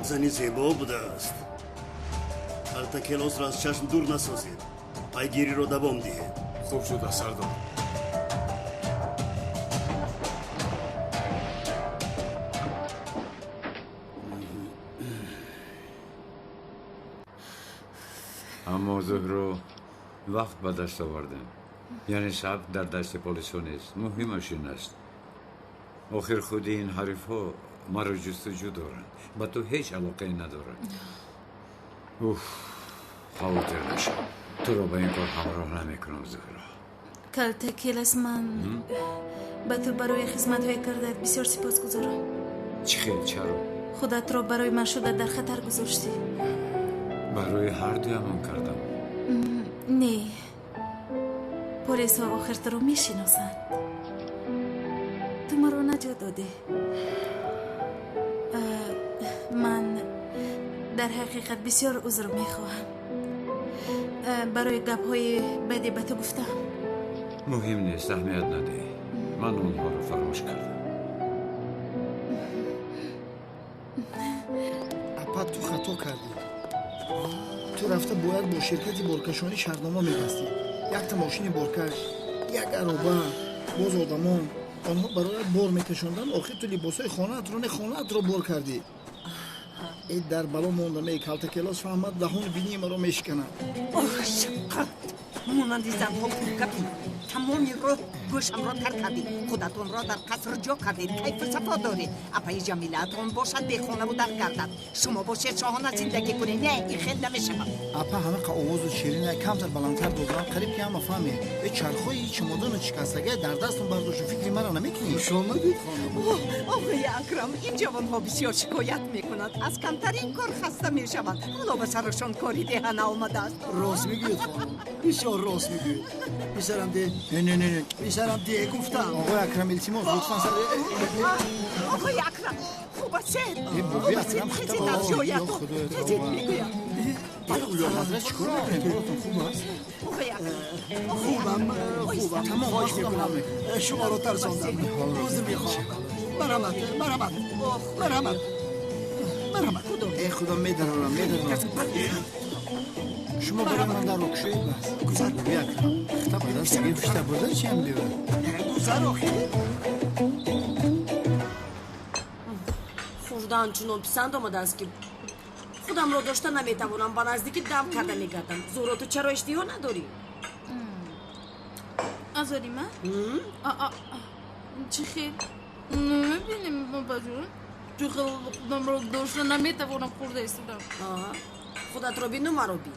Зани зебо будааст. Калтакелосро аз чашм дур насозед. Пайгириро давом диҳед. Хуб шуда, сардор. Аммо Зуҳро, вақт ба даст овардем. Яъне сабт дар дасти полисҳо нест. Муҳимаш ин аст. Охир худи ин ҳарифҳо маро ҷустуҷӯ доранд. Ба ту ҳеҷ алоқае надоранд. Уф, хавотир нашав. Туро ба ин кор ҳамроҳ намекунам, Зуҳро. Калтакелас, ман ба ту барои хизматҳое кардаат бисёр сипосгузорам. Чӣ хел? Чаро? Худатро барои ман шуда дар хатар гузоштӣ. Барои ҳар дуямон кардам. Не, полисҳо охир туро мешиносанд. Ту маро наҷот додӣ. Ман дар ҳақиқат бисёр узр мехоҳам барои гапҳои баде ба ту гуфтам. Муҳим нест, аҳамият надиҳ. Ман онҳоро фаромӯш кардам. Апа, ту хато кардӣ. Ту рафта бояд бо ширкати боркашонӣ шартнома мебастӣ. Якта мошини боркаш, як ароба, боз одамон. Онҳо бароят бор мекашонданд. Охир ту либосҳои хонаатро не, хонаатро бор кардӣ. Э, дар бало мондам. Э, Калтакелос фаҳмад, даҳони бинии маро мешиканад. Оҳ, шафқат! Монанди занҳо пургапӣ. Тамоми роҳ гӯшамро тар кардед. Худатонро дар қаср ҷо кардед. Кайфу сафо доред. Апаи Ҷамилаатон бошад бехонаву дар гардад. Шумо бошед шоҳона зиндагӣ кунед. Не, ин хел намешавад. Апа, ҳамақа овозу ширина камтар баландтар додам, қариб ки ҳама фаҳмед. Э, чархҳои чемодону шикастагия дар дастам бардошту фикри маро намекунӣ? Хушомадед, хонум. Оғои Акрам, ин ҷавонҳо бисёр шикоят мекунанд. Аз камтарин кор хаста мешаванд. Ҳоло ба сарашон кори деҳа наомадааст. Рост мегӯед, хонум. Бисёр рост мегӯед. Писарам де. Не, не, не. Писарам де, гуфтам. Оғои Акрам, илтимос, лутфан сар. Оғои Акрам, хуб аст. Э, боби Акрам, хезед аз ҷоятон. Хезед, мегӯям. Ҳазрат, чӣ кор мекунед? Ҳолатон хуб аст? Оғои Акрам. Хубам, хубам. Хоҳиш мекунам. Шуморо тарсондам. Узр мехоҳам. Марҳамат, марҳамат. Марҳамат. Марҳамат. Э, худо, медарорам, медарорам. Шумо барои ман дарро кушоед бас. Гузар. Боби Акрам, хита ба даст гирифта бурда чиам бива? Гузар охир. Хӯрдан чунон писанд омадааст, ки худамро дошта наметавонам. Ба наздикӣ дам карда мегардам. Зуҳро, ту чаро иштиҳо надорӣ? Азори ман? Чӣ хел? Намебинем, бабаҷон. Чӣ хел худамро дошта наметавонам, хӯрда истодам. Худатро бину, маро бин.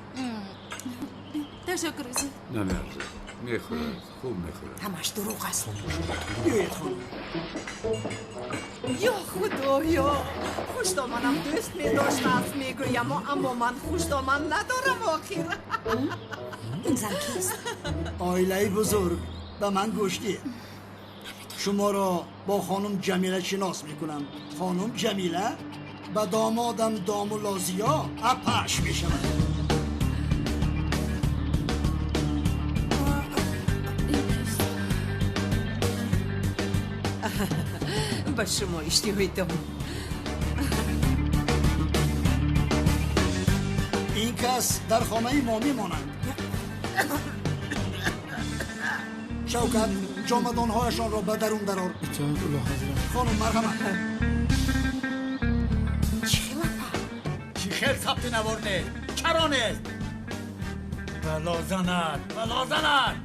Ташаккур. Намеарзад. Мехӯрад, хуб мехӯрад. Ҳамаш дурӯғ аст. Биёед, хонум. Ё худоё, хушдоманам дӯст медоштааст, мегӯям, аммо ман хушдоман надорам охир. Ин зан кист? Оилаи бузург, ба ман гӯш диҳед. Шуморо бо хонум Ҷамила шинос мекунам. Хонум Ҷамила ба домодам Домулло Зиё апаш мешавад. Ба шумо иштиҳои дом. Пас дар хонаи мо мемонанд. Шавкат, ҷомадонҳояшонро ба дарун дарор. Итоат, Олиҳазрат. Хонум, марҳамат. Чӣ хел апа? Чӣ хел сабти навор нест? Чаро нест? Бало занад, бало занад.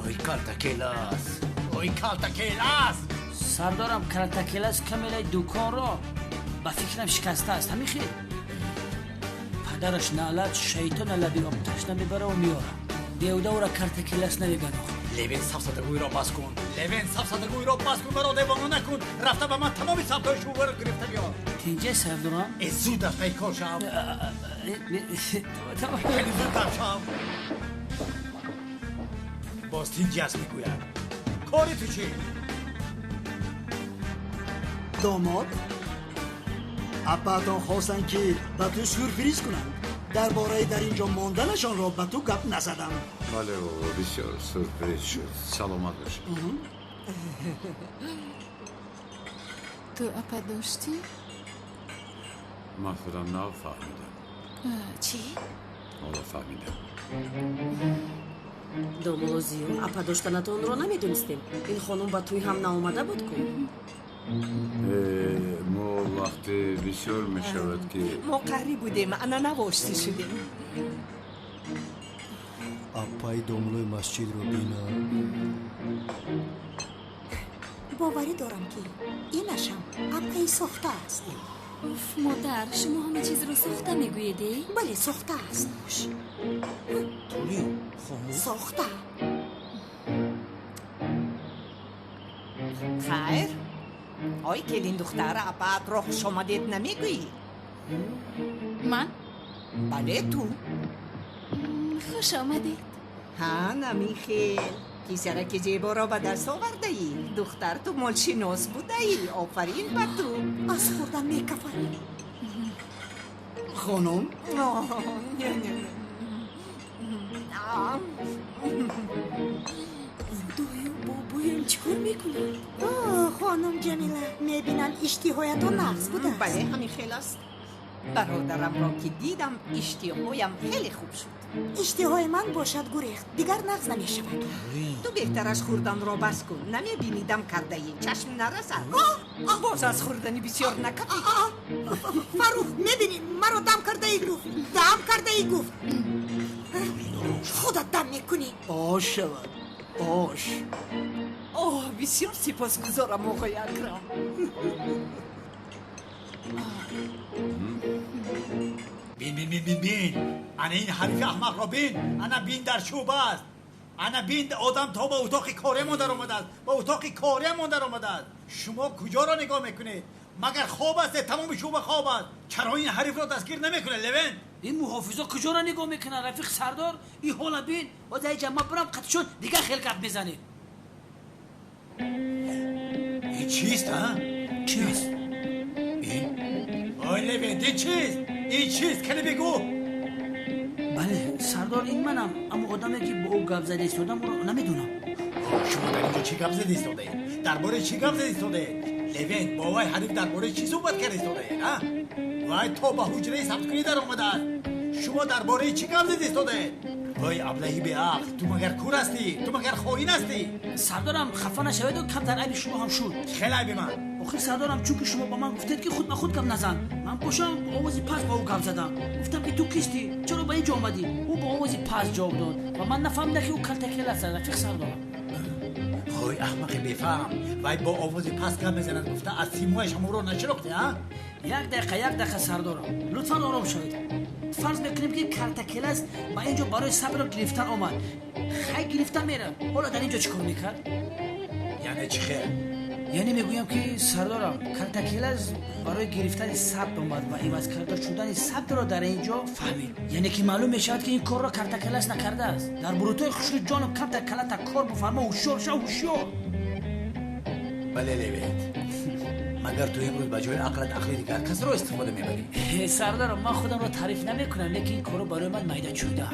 Ой, калтакелас, ой, калтакелас. Сардорам, калтакелас камелаи дуконро ба фикрам шикастааст. Ҳамин хел падараш наълат, шайтона лаби об ташна мебараву меёрад. Беуда ӯра калтакелас намегӯянд. Левен, сафсатагӯйро бас кун. Левен, сафсатагӯйро бас кун, маро девона накун. Рафта ба ман тамоми сабтҳои шӯъбаро гирифта биёр. Тинҷа, сардорам? Э, зуд аз пай кор шав. Хеле зудтар шав. Боз тинҷи аст мегӯяд. Кори ту чӣ? Домод, апаатон хостанд, ки ба ту сюрприз кунанд. Дар бораи дар ин ҷо монданашонро ба ту гап назадам. Бале, бобо, бисёр сюрприз шуд. Саломат бошед. Ту апа доштӣ? Ман худам нав фаҳмидам. Чӣ? Ҳоло фаҳмидам. Домулло Зиё, апа доштанатонро намедонистем. Ин хонум ба тӯй ҳам наомада буд ку. Мо вақте бисёр мешавад, ки Мо қаҳрӣ будем, ана навоштӣ шудем. Апаи домлои масҷидро бина. Боварӣ дорам, ки инашам апаи сохта аст. Уф, модар, шумо ҳама чизро сохта мегӯед, э? Бале, сохта аст. Толин, хомӯш. Сохта. Хайр, ой келин духтар, апаатро хушомадед намегӯӣ? Ман? Бале, ту. Хуш омадед. Ҳа, намихел писараки зеборо ба даст овардаӣ. Духтар, ту молшинос будаӣ, офарин ба ту. Аз хӯрдан мекафад. Хонум. Не, не, не. Худоё, бобоям чӣ кор мекунад? Хонум Ҷамила, мебинам, иштиҳоятон нағз будааст. Бале, ҳамин хел аст. Бародарамро ки дидам, иштиҳоям хеле хуб шуд. Иштиҳои ман бошад гурехт, дигар нағз намешавад. Ту беҳтараш хӯрданро бас кун. Намебинӣ, дам кардаӣ, чашм нарасад. Боз аз хӯрдани бисёр накафӣ. Фаррух, мебинӣ, маро дам кардаӣ гуфт, дам кардаӣ гуфт. Худат дам мекунӣ. Ош шавад, ош. Оҳ, бисёр сипосгузорам, оғои Акрам. Бин, бин, бин, бин, бин, ана ин ҳарифи аҳмақро бин. Ана бин, дар шӯъба аст. Ана бин, одам то ба утоқи кориамон даромадааст, ба утоқи кориамон даромадааст. Шумо куҷоро нигоҳ мекунед? Магар хоб ҳастед? Тамоми шӯъба хоб аст. Чаро ин ҳарифро дастгир намекунед, Левен? Ин муҳофизо куҷоро нигоҳ мекунанд, рафиқ сардор? Ин ҳола бин, боз ай ҷамма бирам қатшон, дигар хел гап мезанед. Ин чист, а? Чи аст ин? Ой, Левент, ин чист? Ин чист, кане бигӯ. Бале, сардор, ин манам, аммо одаме, ки бо ӯ гап зада истодам, ӯро намедонам. Шумо дар инҷо чӣ гап зада истодаед? Дар бораи чӣ гап зада истодаед? Левент, бо вай ҳариф дар бораи чӣ суҳбат карда истодаед, а? Вай то ба ҳуҷраи сабткунӣ даромадааст. Шумо дар бораи чӣ гап зада истодаед? Ой, аблаҳи беақл, ту магар кур ҳастӣ? Ту магар хоин ҳастӣ? Сардорам, хафа нашаведу, камтар айби шумо ҳам шуд. Хеле айби ман? Охир, сардорам, чунки шумо ба ман гуфтед, ки худ ба худ гап назан, ман бошам бо овози паст ба ӯ гап задам. Гуфтам, ки ту кистӣ, чаро ба ин ҷо омадӣ? Ӯ бо овози паст ҷавоб дод ва ман нафаҳмидам, ки ӯ калтакел аст, рафиқ сардорам. Ой, аҳмақи бефаҳм, вай бо овози паст гап мезанад гуфта, аз симояш ҳамонро нашинохтӣ, а? Як дақиқа, як дақиқа, сардорам, лутфан ором шавед. Фарз мекунем, ки калтакелас ба ин ҷо барои сабрро гирифтан омад. Хай, гирифта мерад. Ҳоло дар ин ҷо чӣ кор мекард? Яъне чӣ хел? Яъне мегӯям, ки сардорам, калтакелас барои гирифтани сабт омад ва иваз карда шудани сабтро дар ин ҷо фаҳмид. Яъне ки маълум мешавад, ки ин корро калтакелас накардааст. Дар бурутои хушрӯ ҷоном, камтар калата кор буфармо, ҳушёр шав, ҳушёр. Бале, Левент, магар ту имрӯз ба ҷои ақлат ақли дигар касро истифода мебарӣ? Сардорам, ман худамро таъриф намекунам, лекин ин корро барои ман майда чӯйда.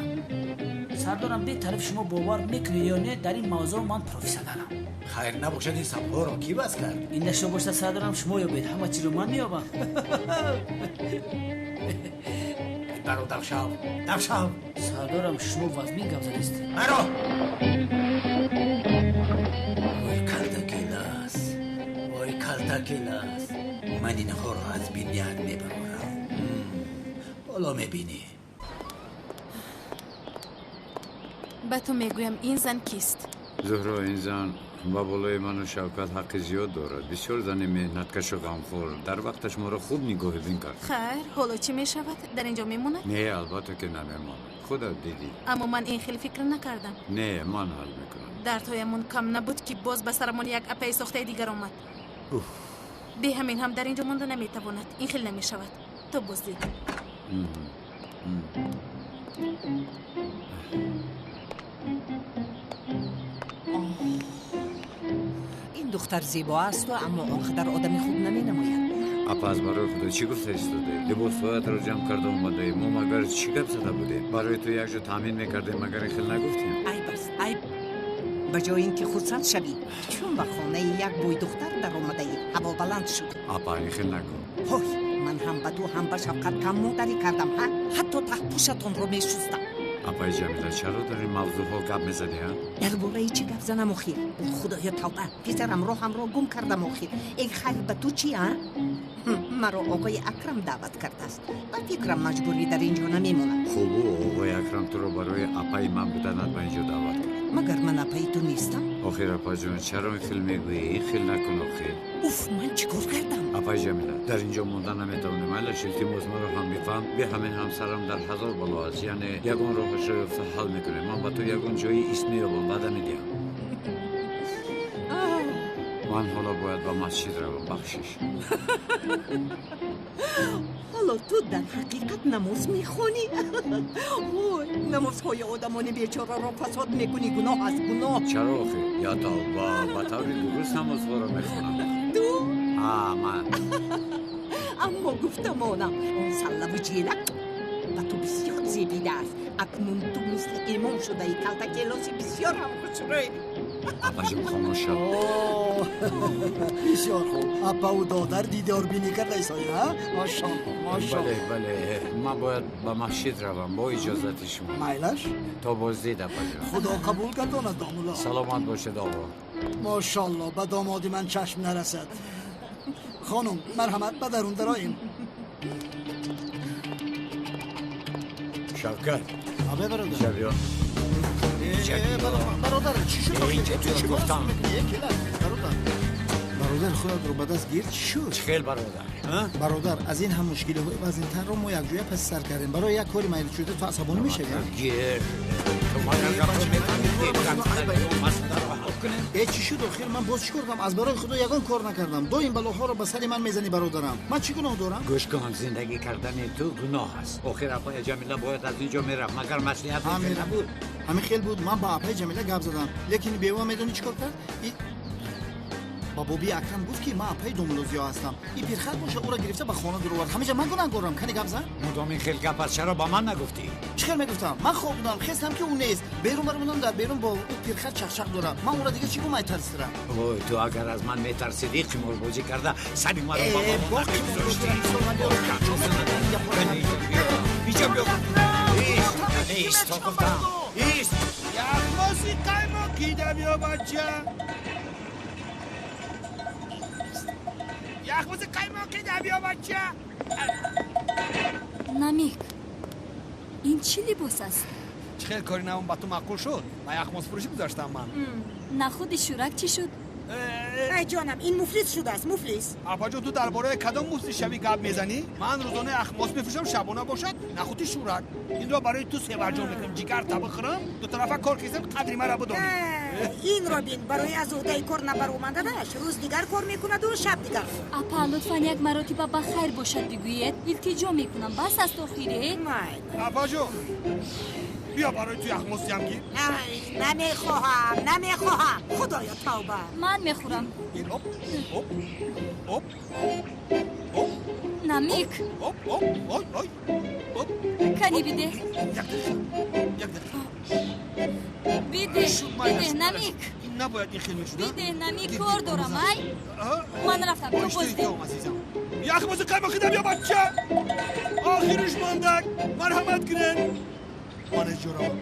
Сардорам, бетараф шумо бовар мекунед ё не, дар ин мавзӯъ ман профессионалам. Хайр набошад, ин сабҳоро кӣ бас кард? Ин дашто бошад, сардорам, шумо ёбед, ҳама чизро ман меёбам. Баро, давшав, давшав. Сардорам, шумо вазмин гап задистед. Баро! Вой калтакелас, вой калтакелас. Ман инҳоро аз биният мебарорам. Ҳоло мебинӣ. Ба ту мегӯям, ин зан кист? Зуҳро, ин зан ба болои ману Шавкат ҳаққи зиёд дорад. Бисёр зани меҳнаткашу ғамхӯр. Дар вақташ моро хуб нигоҳубин кард. Хайр, ҳоло чӣ мешавад? Дар ин ҷо мемонад? Не, албатта ки намемонад. Худат дидӣ. Аммо ман ин хел фикр накардам. Не, ман ҳал мекунам. Дардҳоямон кам набуд, ки боз ба сарамон як апаи сохтаи дигар омад. Бе ҳамин ҳам дар ин ҷо монда наметавонад. Ин хел намешавад. То боз дид. Ин духтар зебо асту, аммо он қадар одами хуб наменамояд. Апа, аз барои худо чӣ гуфта истодаӣ? Либосҳоятро ҷамъ карда омадаӣ. Мо магар чӣ гап зада будем? Барои ту якҷо таъмин мекардем, магар ин хел нагуфтем? Айб аст, айб. Ба ҷои ин ки хурсанд шавӣ, чун ба хонаи як бӯйдухтар даромадаӣ, ҳаво баланд шуд. Апа, ин хел нагӯ. Ҳой, ман ҳам ба ту, ҳам ба Шавқат кам модарӣ кардам, ҳа? Ҳатто таҳпӯшатонро мешустам. Апаи Ҷамила, чаро дар ин мавзӯъҳо гап мезадӣ, ҳа? Дар бораи чӣ гап занам охир? Худоё, тавба, писарам роҳамро гум кардам охир. Эй, хайр, ба ту чӣ, а? Маро оғои Акрам даъват кардааст. Ба фикрам, маҷбурӣ дар ин ҷо намемонад. Хубу, оғои Акрам туро барои апаи ман буданат ба ин ҷо даъват кард. Магар ман апаи ту нестам? Охир, апаҷон, чаро ин хел мегӯӣ? Ин хел накун охир. Уф, ман чӣ кор кардам? Апаи Ҷамила, дар ин ҷо монда наметавонем. Айлаш, илтимос, маро ҳам бифаҳм. Бе ҳамин ҳамсарам дар ҳазор бало аст. Яъне ягон роҳашро ёфта ҳал мекунем. Ман ба ту ягон ҷои ист меёбам, ваъда медиҳам. Ман ҳоло бояд ба масҷид равам, бахшиш. Ҳоло ту дар ҳақиқат намоз мехонӣ? Ой, намозҳои одамони бечораро фасод мекунӣ. Гуноҳ аст, гуноҳ. Чаро охир? Я тавба, ба таври дуруст намозҳоро мехонам. Ту? Ҳа, ман. Аммо гуфтамонам, он саллаву ҷелак ба ту бисёр зебидааст. Акнун ту мисли имом шудаи, калтакелоси бисёр ҳам хушрӯй. Апаҷон, хомӯш шав. Бисёр хуб, апаву додар дидорбинӣ карда исои, ҳа? Мошалло, мошалло. Бале, бале, ман бояд ба масҷид равам, бо иҷозати шумо. Майлаш? То боздид, апаҷон. Худо қабул гардонад, домулло. Саломат бошед, оғо. Мошалло, ба домоди ман чашм нарасад. Хонум, марҳамат, ба дарун дароем. Шавкат. Абе, бародар. Шавён. Бародар, чӣ шуд? Чӣ гуфтам? Бародар, бародар, худатро ба даст гир, чӣ шуд? Чӣ хел, бародар? Бародар, аз ин ҳам мушкилиҳои вазнинтарро мо якҷоя паси сар кардем. Барои як кори майдашуда ту асабонӣ мешавӣ? Гир, ту магар гапро мефаҳмӣ? Э, чӣ шуд охир? Ман боз чӣ кор кардам? Аз барои худо ягон кор накардам. Доим балоҳоро ба сари ман мезанӣ, бародарам. Ман чӣ гуноҳ дорам? Гӯш кун, зиндагӣ кардани ту гуноҳ аст. Охир апаи Ҷамила бояд аз ин ҷо мерафт. Магар маслиҳат набуд? Ҳамин хел буд. Ман ба апаи Ҷамила гап задам, лекин бева медонӣ чӣ кор кард? Ба боби Акрам гуфт, ки ман апаи домулозиё ҳастам. И пирхат боша, ӯро гирифта ба хона дуровард. Ҳамеҷа ман гунаҳгорам. Кани гап зан. Мудом ин хел гап аст, чаро ба ман нагуфтӣ? Чӣ хел мегуфтам? Ман хоб будам, хестам, ки ӯ нест. Берун баромадам, дар берун бо ӯ пирхат чақчақ дорам. Ман ӯро дигар чӣ гумай тарсидам? Вой, ту агар аз ман метарсидӣ, қиморбозӣ карда сари маро ба боло намегузоштӣ. Инҷо биё. Ист, то гуфтам. Ист. Яхмоси қаймоқ кида биё, бача. Яхмоси қаймоқ кида биё, бача. Намик, ин чӣ либос аст? Чӣ хел кори навом ба ту маъқул шуд? Ба яхмосфурӯшӣ гузаштам ман. Нахуди шӯрак чӣ шуд? Ай ҷонам, ин муфлис шудааст, муфлис. Апаҷон, ту дар бораи кадом муфлисшавӣ гап мезанӣ? Ман рӯзона яхмос мефурӯшам, шабона бошад нахуди шӯрак. Инро барои ту севарҷон мекунам. Ҷигар табихӯрам, дутарафа кор кисам, қадри маро бидонӣ. Инро бин, барои аз уҳдаи кор набаромаданаш рӯз дигар кор мекунаду шаб дигар. Апа, лутфан як маротиба ба хайр бошад бигӯед. Илтиҷо мекунам, бас аст охире. Апаҷон, биё барои ту яхмосиям гир. Намехоҳам, намехоҳам. Худоё, тавба. Ман мехӯрам. Ин оп, оп, оп, оп. Намик. Оп, оп, ой, ой. Оп. Кани бидеҳ. Як дақиқа, як дақиқа. шуд? Бидеҳ намик. Ин набояд ин хел мешуд. Бидеҳ намик, кор дорам, ай. Ман рафтам, ту боз деҳ. Яхмози қаймоқӣ да биё, бача. Охириш мондак. Марҳамат кунед. Ман аз ҷо равам.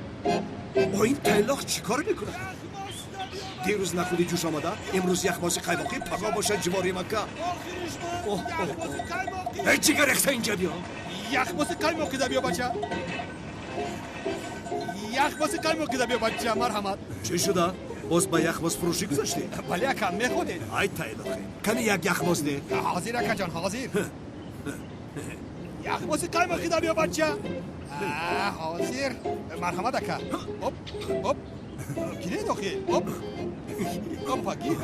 О, ин тайлоқ чӣ кор мекунад? Дирӯз нахуди ҷӯш омада, имрӯз яхмози қаймоқӣ паго бошад ҷивори Макка. Эй, ҷигар рехта, инҷа биё. Яхмози қаймоқӣ да биё, бача. Яхмози қаймоқӣ да биё, бача, марҳамат. Чӣ шуда? Боз ба яхмоз фурӯшӣ гузаштӣ? Бале, ака, меходед? Ай тайлоқе, кани як яхмоз де. Ҳозир, акаҷон, ҳозир. Яхмози қаймоқӣ да биё, бача. Ҳозир. Марҳамат, ака. Оп, оп. Гиред охи. Оп. Опа, гир.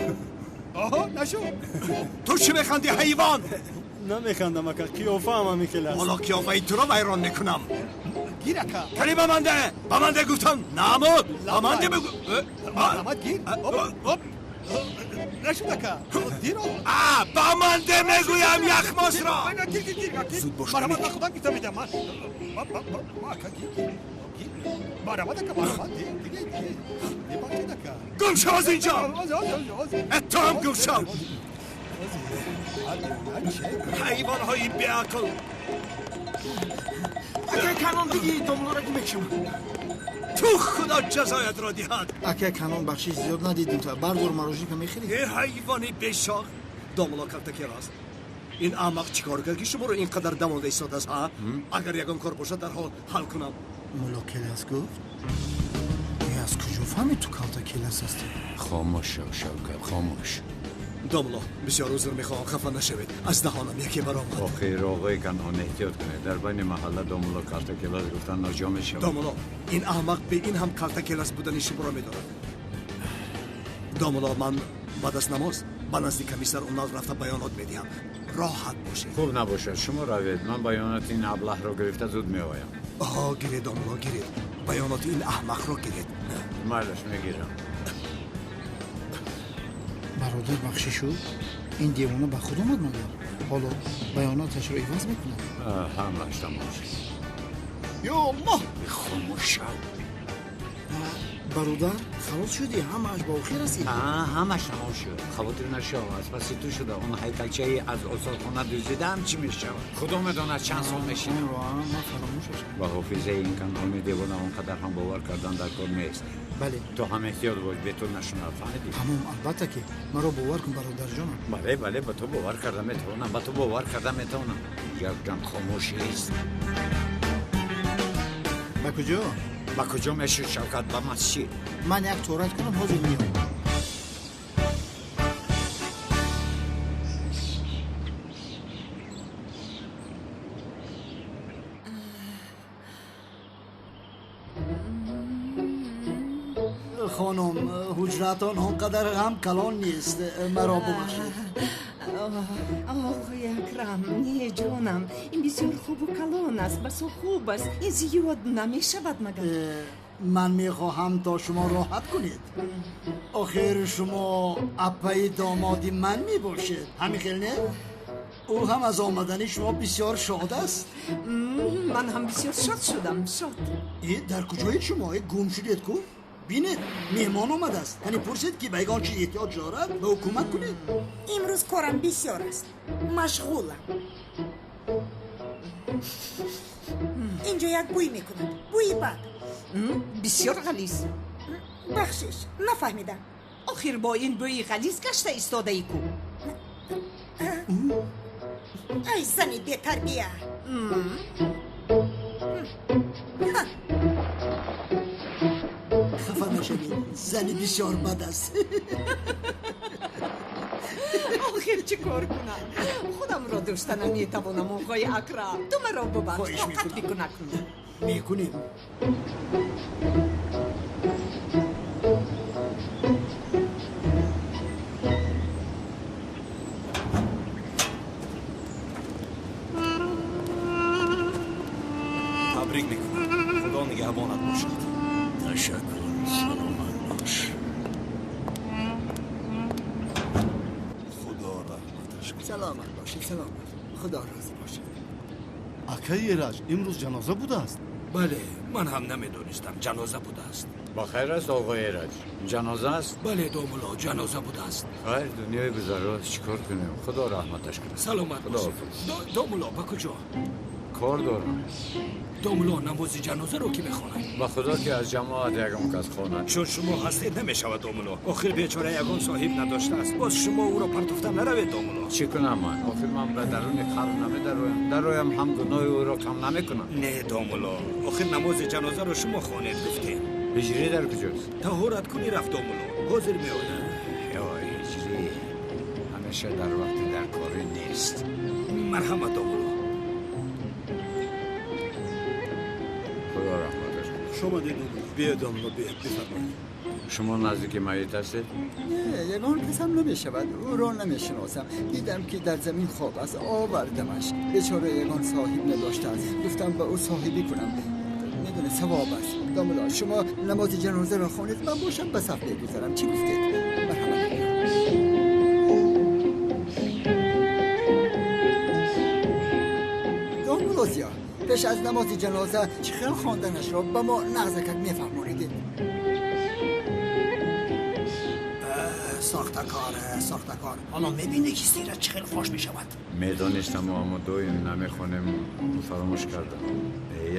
Оҳо, нашуд. Ту чӣ механдӣ, ҳайвон? Намехандам, ака, қиёфаам ҳамин хел аст. Ҳоло қиёфаи туро вайрон мекунам. Гир, ака. Кани ба ман де, ба ман де гуфтам. Намуд, ба ман де бигӯ. Марҳамат, гир. Оп, оп. Нашуд, ака. Дир. А, ба ман де мегӯям яхмосро. Гир, гир, гир. Зуд бош. Марҳамат, ман худам гирифта медиҳам. Ман. Ака, гир, гир. Марҳамат, ака, марҳамат. Гир, гир. Бибахшед, ака. Гум шав аз инҷо. Ту ҳам гум шав. Ҳайвонҳои беақл. Акай Канон, диги домлора ки мекшам. Ту худо ҷазоятро диҳад. Акай Канон, бахшиш, зиёд надидим то. Бардор, мороженка мехӯрӣ? Э, ҳайвони бешох. Домло калтакелас. Ин аҳмақ чӣ кор кард, ки шуморо ин қадар давонда истодааст, ҳа? Агар ягон кор бошад, дарҳол ҳал кунам. Мулло Келас гуфт? Э, аз куҷо фаҳмид ту калтакелас ҳастӣ? Хомӯш шав, Шавкат, хомӯш. Домло, бисёр узр мехоҳам, хафа нашавед. Аз даҳонам яке баромад. Охир, оғои Канон, эҳтиёт кунед. Дар байни маҳалла домло калтакелас гуфтан ноҷо мешавад. Домло, ин аҳмақ бе ин ҳам калтакелас будани шуморо медорад. Домло, ман баъд аз намоз ба назди комиссар Унал рафта баёнот медиҳам. Роҳат бошед. Хуб набошад, шумо равед. Ман баёноти ин аблаҳро гирифта зуд меоям. Оҳо, гиред, домло, гиред. Баёноти ин аҳмақро гиред. Майлаш, мегирам. Бародар, бахшишу, ин девона ба худ омад магар? Ҳоло баёноташро иваз мекунад. Ҳамааш тамом шуд. Ё Аллоҳ! Хомӯш шав. Бародар, халос шудӣ? Ҳамааш ба охир расид? Ҳамааш тамом шуд. Хавотир нашав, аз паси ту шуда. Он ҳайкалчаи аз осорхона дуздидаам чӣ мешавад? Худо медонад чанд сол мешинам. Ман фаромӯшаш. Ба ҳофизаи ин канони девона он қадар ҳам бовар кардан дар кор нест. Бале. Ту ҳам эҳтиёт бош, бе ту нашунав, фаҳмидӣ? Тамом, албатта ки. Маро бовар кун, бародарҷонам. Бале, бале, ба ту бовар карда метавонам, ба ту бовар карда метавонам. Якдам хомӯш ист. Ба куҷо? Ба куҷо мешуд, Шавкат? Ба масҷид. Ман як торат кунам, ҳозир меоям. Хонум, ҳуҷратон он қадар ҳам калон нест. Маро бубахшед. Оғои Акрам, не, ҷонам, ин бисёр хубу калон аст, басо хуб аст. Ин зиёд намешавад магар? Ман мехоҳам то шумо роҳат кунед. Охир шумо аппаи домоди ман мебошед. Ҳамин хел не? Ӯ ҳам аз омадани шумо бисёр шод аст. Ман ҳам бисёр шод шудам, шод. Дар куҷоед шумо? Гум шудед ку? Бинед, меҳмон омадааст. Яъне пурсед, ки ба ягон чиз эҳтиёҷ дорад, ба ӯ кӯмак кунед. Имрӯз корам бисёр аст, машғулам. Инҷо як бӯй мекунад, бӯи бад. Бисёр ғализ. Бахшиш, нафаҳмидам. Охир бо ин бӯи ғализ гашта истодаӣ ку. Ай зани бетарбия! Хафа нашавед, зани бисёр бад аст. Охир чӣ кор кунам? Худамро дошта наметавонам, оғои Акрам. Ту маро бубахш, тоқат бикун акнун. Мекунем. Табрик мекунам. Худо нигаҳбонат бошад. Ташаккур, саломат бош. Худо раҳматаш кунад. Саломат бошед, саломат. Худо розӣ бошад. Акаи Эраҷ, имрӯз ҷаноза будааст. Бале, ман ҳам намедонистам ҷаноза будааст. Ба хайр аст, оғои Эраҷ? Ҷаноза аст? Бале, домулло, ҷаноза будааст. Хайр, дунёи гузарост, чӣ кор кунем? Худо раҳматаш кунад. Саломат бошед. Домулло, ба куҷо? Кор дорам. Домулло, намози ҷанозаро ки мехонад? Ба худо ки аз ҷамоат ягон кас хонад. Чун шумо ҳастед намешавад, домулло. Охир бечора ягон соҳиб надоштааст. Боз шумо ӯро партофта наравед, домулло. Чӣ кунам ман? Охир ман ба даруни қабр намедароям. Дароям ҳам гуноҳи ӯро кам намекунам. Не, домулло, охир намози ҷанозаро шумо хонед гуфтем. Ҳиҷрӣ дар куҷост? Таҳорат кунӣ рафт, домулло. Ҳозир меояд. Ё ҳиҷрӣ ҳамеша дар вақти даркорӣ нест. Марҳамат, домулло. Худо раҳматаш кунад. Хуш омадед, домулло. Биёед, домулло, биёед, бифармоед. Шумо наздики майит ҳастед? Не, ягон касам намешавад. Ӯро намешиносам. Дидам ки дар замин хоб аст, овардамаш. Бечора ягон соҳиб надоштааст. Гуфтам ба ӯ соҳибӣ кунам. Медонед, савоб аст. Домулло, шумо намози ҷанозаро хонед, ман бошам ба саф мегузарам. Чӣ гуфтед? Марҳамат. Домулло Зиё, пеш аз намози ҷаноза чӣ хел хонданашро ба мо нағзакак мефаҳмонидед? Сохтакор, сохтакор. Ҳоло мебинӣ ки сират чӣ хел фош мешавад. Медонистам, аммо доим намехонем, фаромӯш кардам.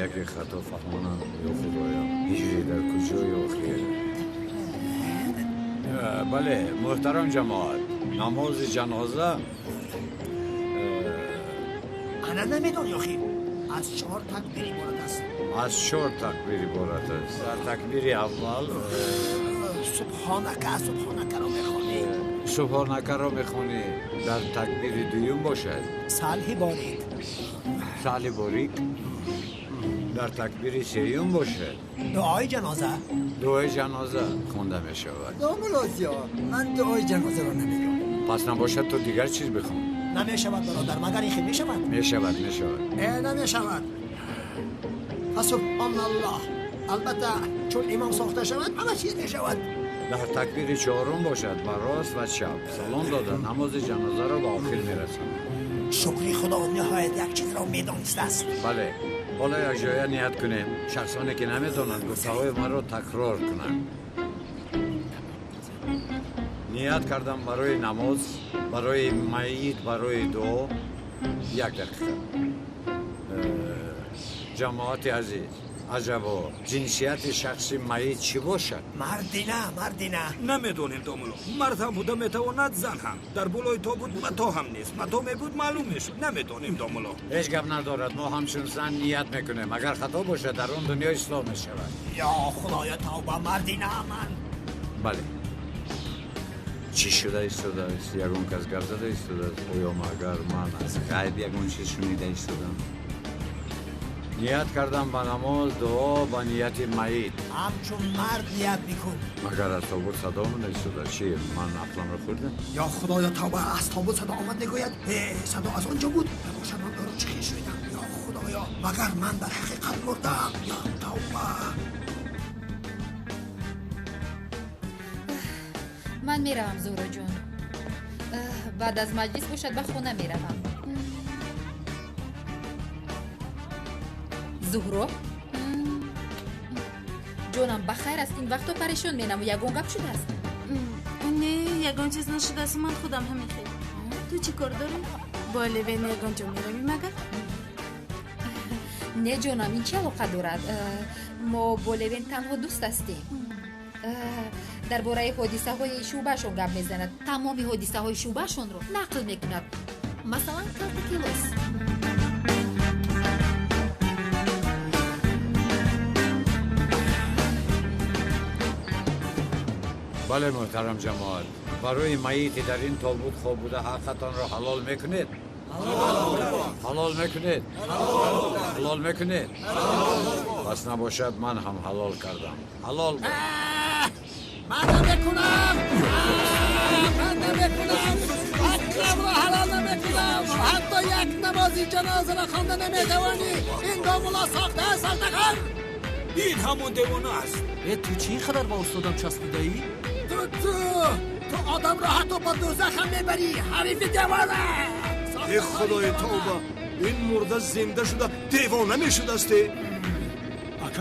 Яке хато фаҳмонам, ё худоё. Ҳиҷрӣ дар куҷои охир? Бале, муҳтарам ҷамоат, намози ҷаноза ана намедонӣ охир. Аз 4 такбир иборат аст. Аз 4 такбир иборат аст. Дар такбири аввал субҳонака, субҳонакаро мехонӣ. Субҳонакаро мехонӣ. Дар такбири дуюм бошад салҳи борик. Салҳи борик. Дар такбири сеюм бошад дуои ҷаноза. Дуои ҷаноза хонда мешавад. Домулло Зиё, ман дуои ҷанозаро намедонам. Пас набошад ту дигар чиз бихон. Намешавад, бародар, магар ин хел мешавад? Мешавад, мешавад. Намешавад. Фасубҳоналлоҳ. Албатта, чун имом сохта шавад, ҳама чиз мешавад. Дар такбири чорум бошад ба рост ва чап салом дода намози ҷанозаро ба охир мерасонад. Шукри Худо, ниҳоят як чизро медонистааст. Бале, ҳоло якҷоя ният кунем. Шахсоне ки намедонанд гуфтаҳои маро такрор кунанд. Ният кардам барои намоз, барои майит, барои дуо. Як дақиқа. Ҷамоати азиз, аҷабо, ҷинсияти шахси майит чӣ бошад? Мардина, мардина. Намедонем, домулло. Мард ҳам буда метавонад, зан ҳам. Дар болои тобут мато ҳам нест. Мато мебуд, маълум мешуд. Намедонем, домулло. Ҳеҷ гап надорад. Мо ҳамчун зан ният мекунем. Агар хато бошад, дар он дунё ислоҳ мешавад. Ё Худоё, тавба, мардина ман. Бале. Чӣ шуда истодааст? Ягон кас гап зада истодааст? Оё магар ман аз ғайб ягон чиз шунида истодам? Ният кардам ба намоз, дуо ба нияти майит. Ҳамчун мард ният мекун. Магар аз тобут садо омада истода? Чӣ, ман ақламро хӯрдам? Ё Худоё, тавба, аз тобут садо омад мегӯяд. Садо аз он ҷо буд. Набошад ман ӯро чӣ хел шунидам? Ё Худоё, магар ман дар ҳақиқат мурдам? Ё тавба. Ман меравам, Зуҳроҷон. Баъд аз маҷлис бошад ба хона меравам. Зуҳро? Ҷонам, ба хайр аст? Ин вақто парешон менаму. Ягон гап шудааст? Не, ягон чиз нашудааст. Ман худам ҳамин хел. Ту чӣ кор дорӣ? Бо Левен ягон ҷо меравӣ магар? Не, ҷонам, ин чӣ алоқа дорад? Мо бо Левен танҳо дӯст ҳастем. Дар бораи ҳодисаҳои шӯъбаашон гап мезанад. Тамоми ҳодисаҳои шӯъбаашонро нақл мекунад. Масалан, калтакелос. Бале, муҳтарам ҷамоат, барои майите дар ин тобут хоб буда ҳаққатонро ҳалол мекунед? Ҳалол мекунед? Ҳалол мекунед? Пас набошад ман ҳам ҳалол кардам. Ҳалол бод. Ман намекунам! Ман намекунам! Ҳаққамро ҳалол намекунам! Ҳатто як намози ҷанозаро хонда наметавонӣ! Ин домулло сохта аст, сохтакор! Ин ҳамон девона аст. Ту чӣ ин қадар ба устодам часпидаӣ? Ту ту одамро ҳатто ба дӯзах ҳам мебарӣ, ҳарифи девона! Э, Худои тавба, ин мурда зинда шуда девона мешудасте.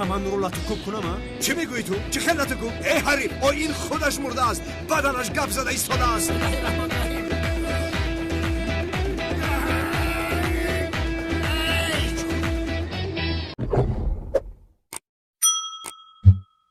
Ман ӯро латукӯб кунам, а? Чӣ мегӯӣ ту? Чӣ хел латукӯб? Эй ҳариф, о ин худаш мурдааст, баданаш гап зада истодааст.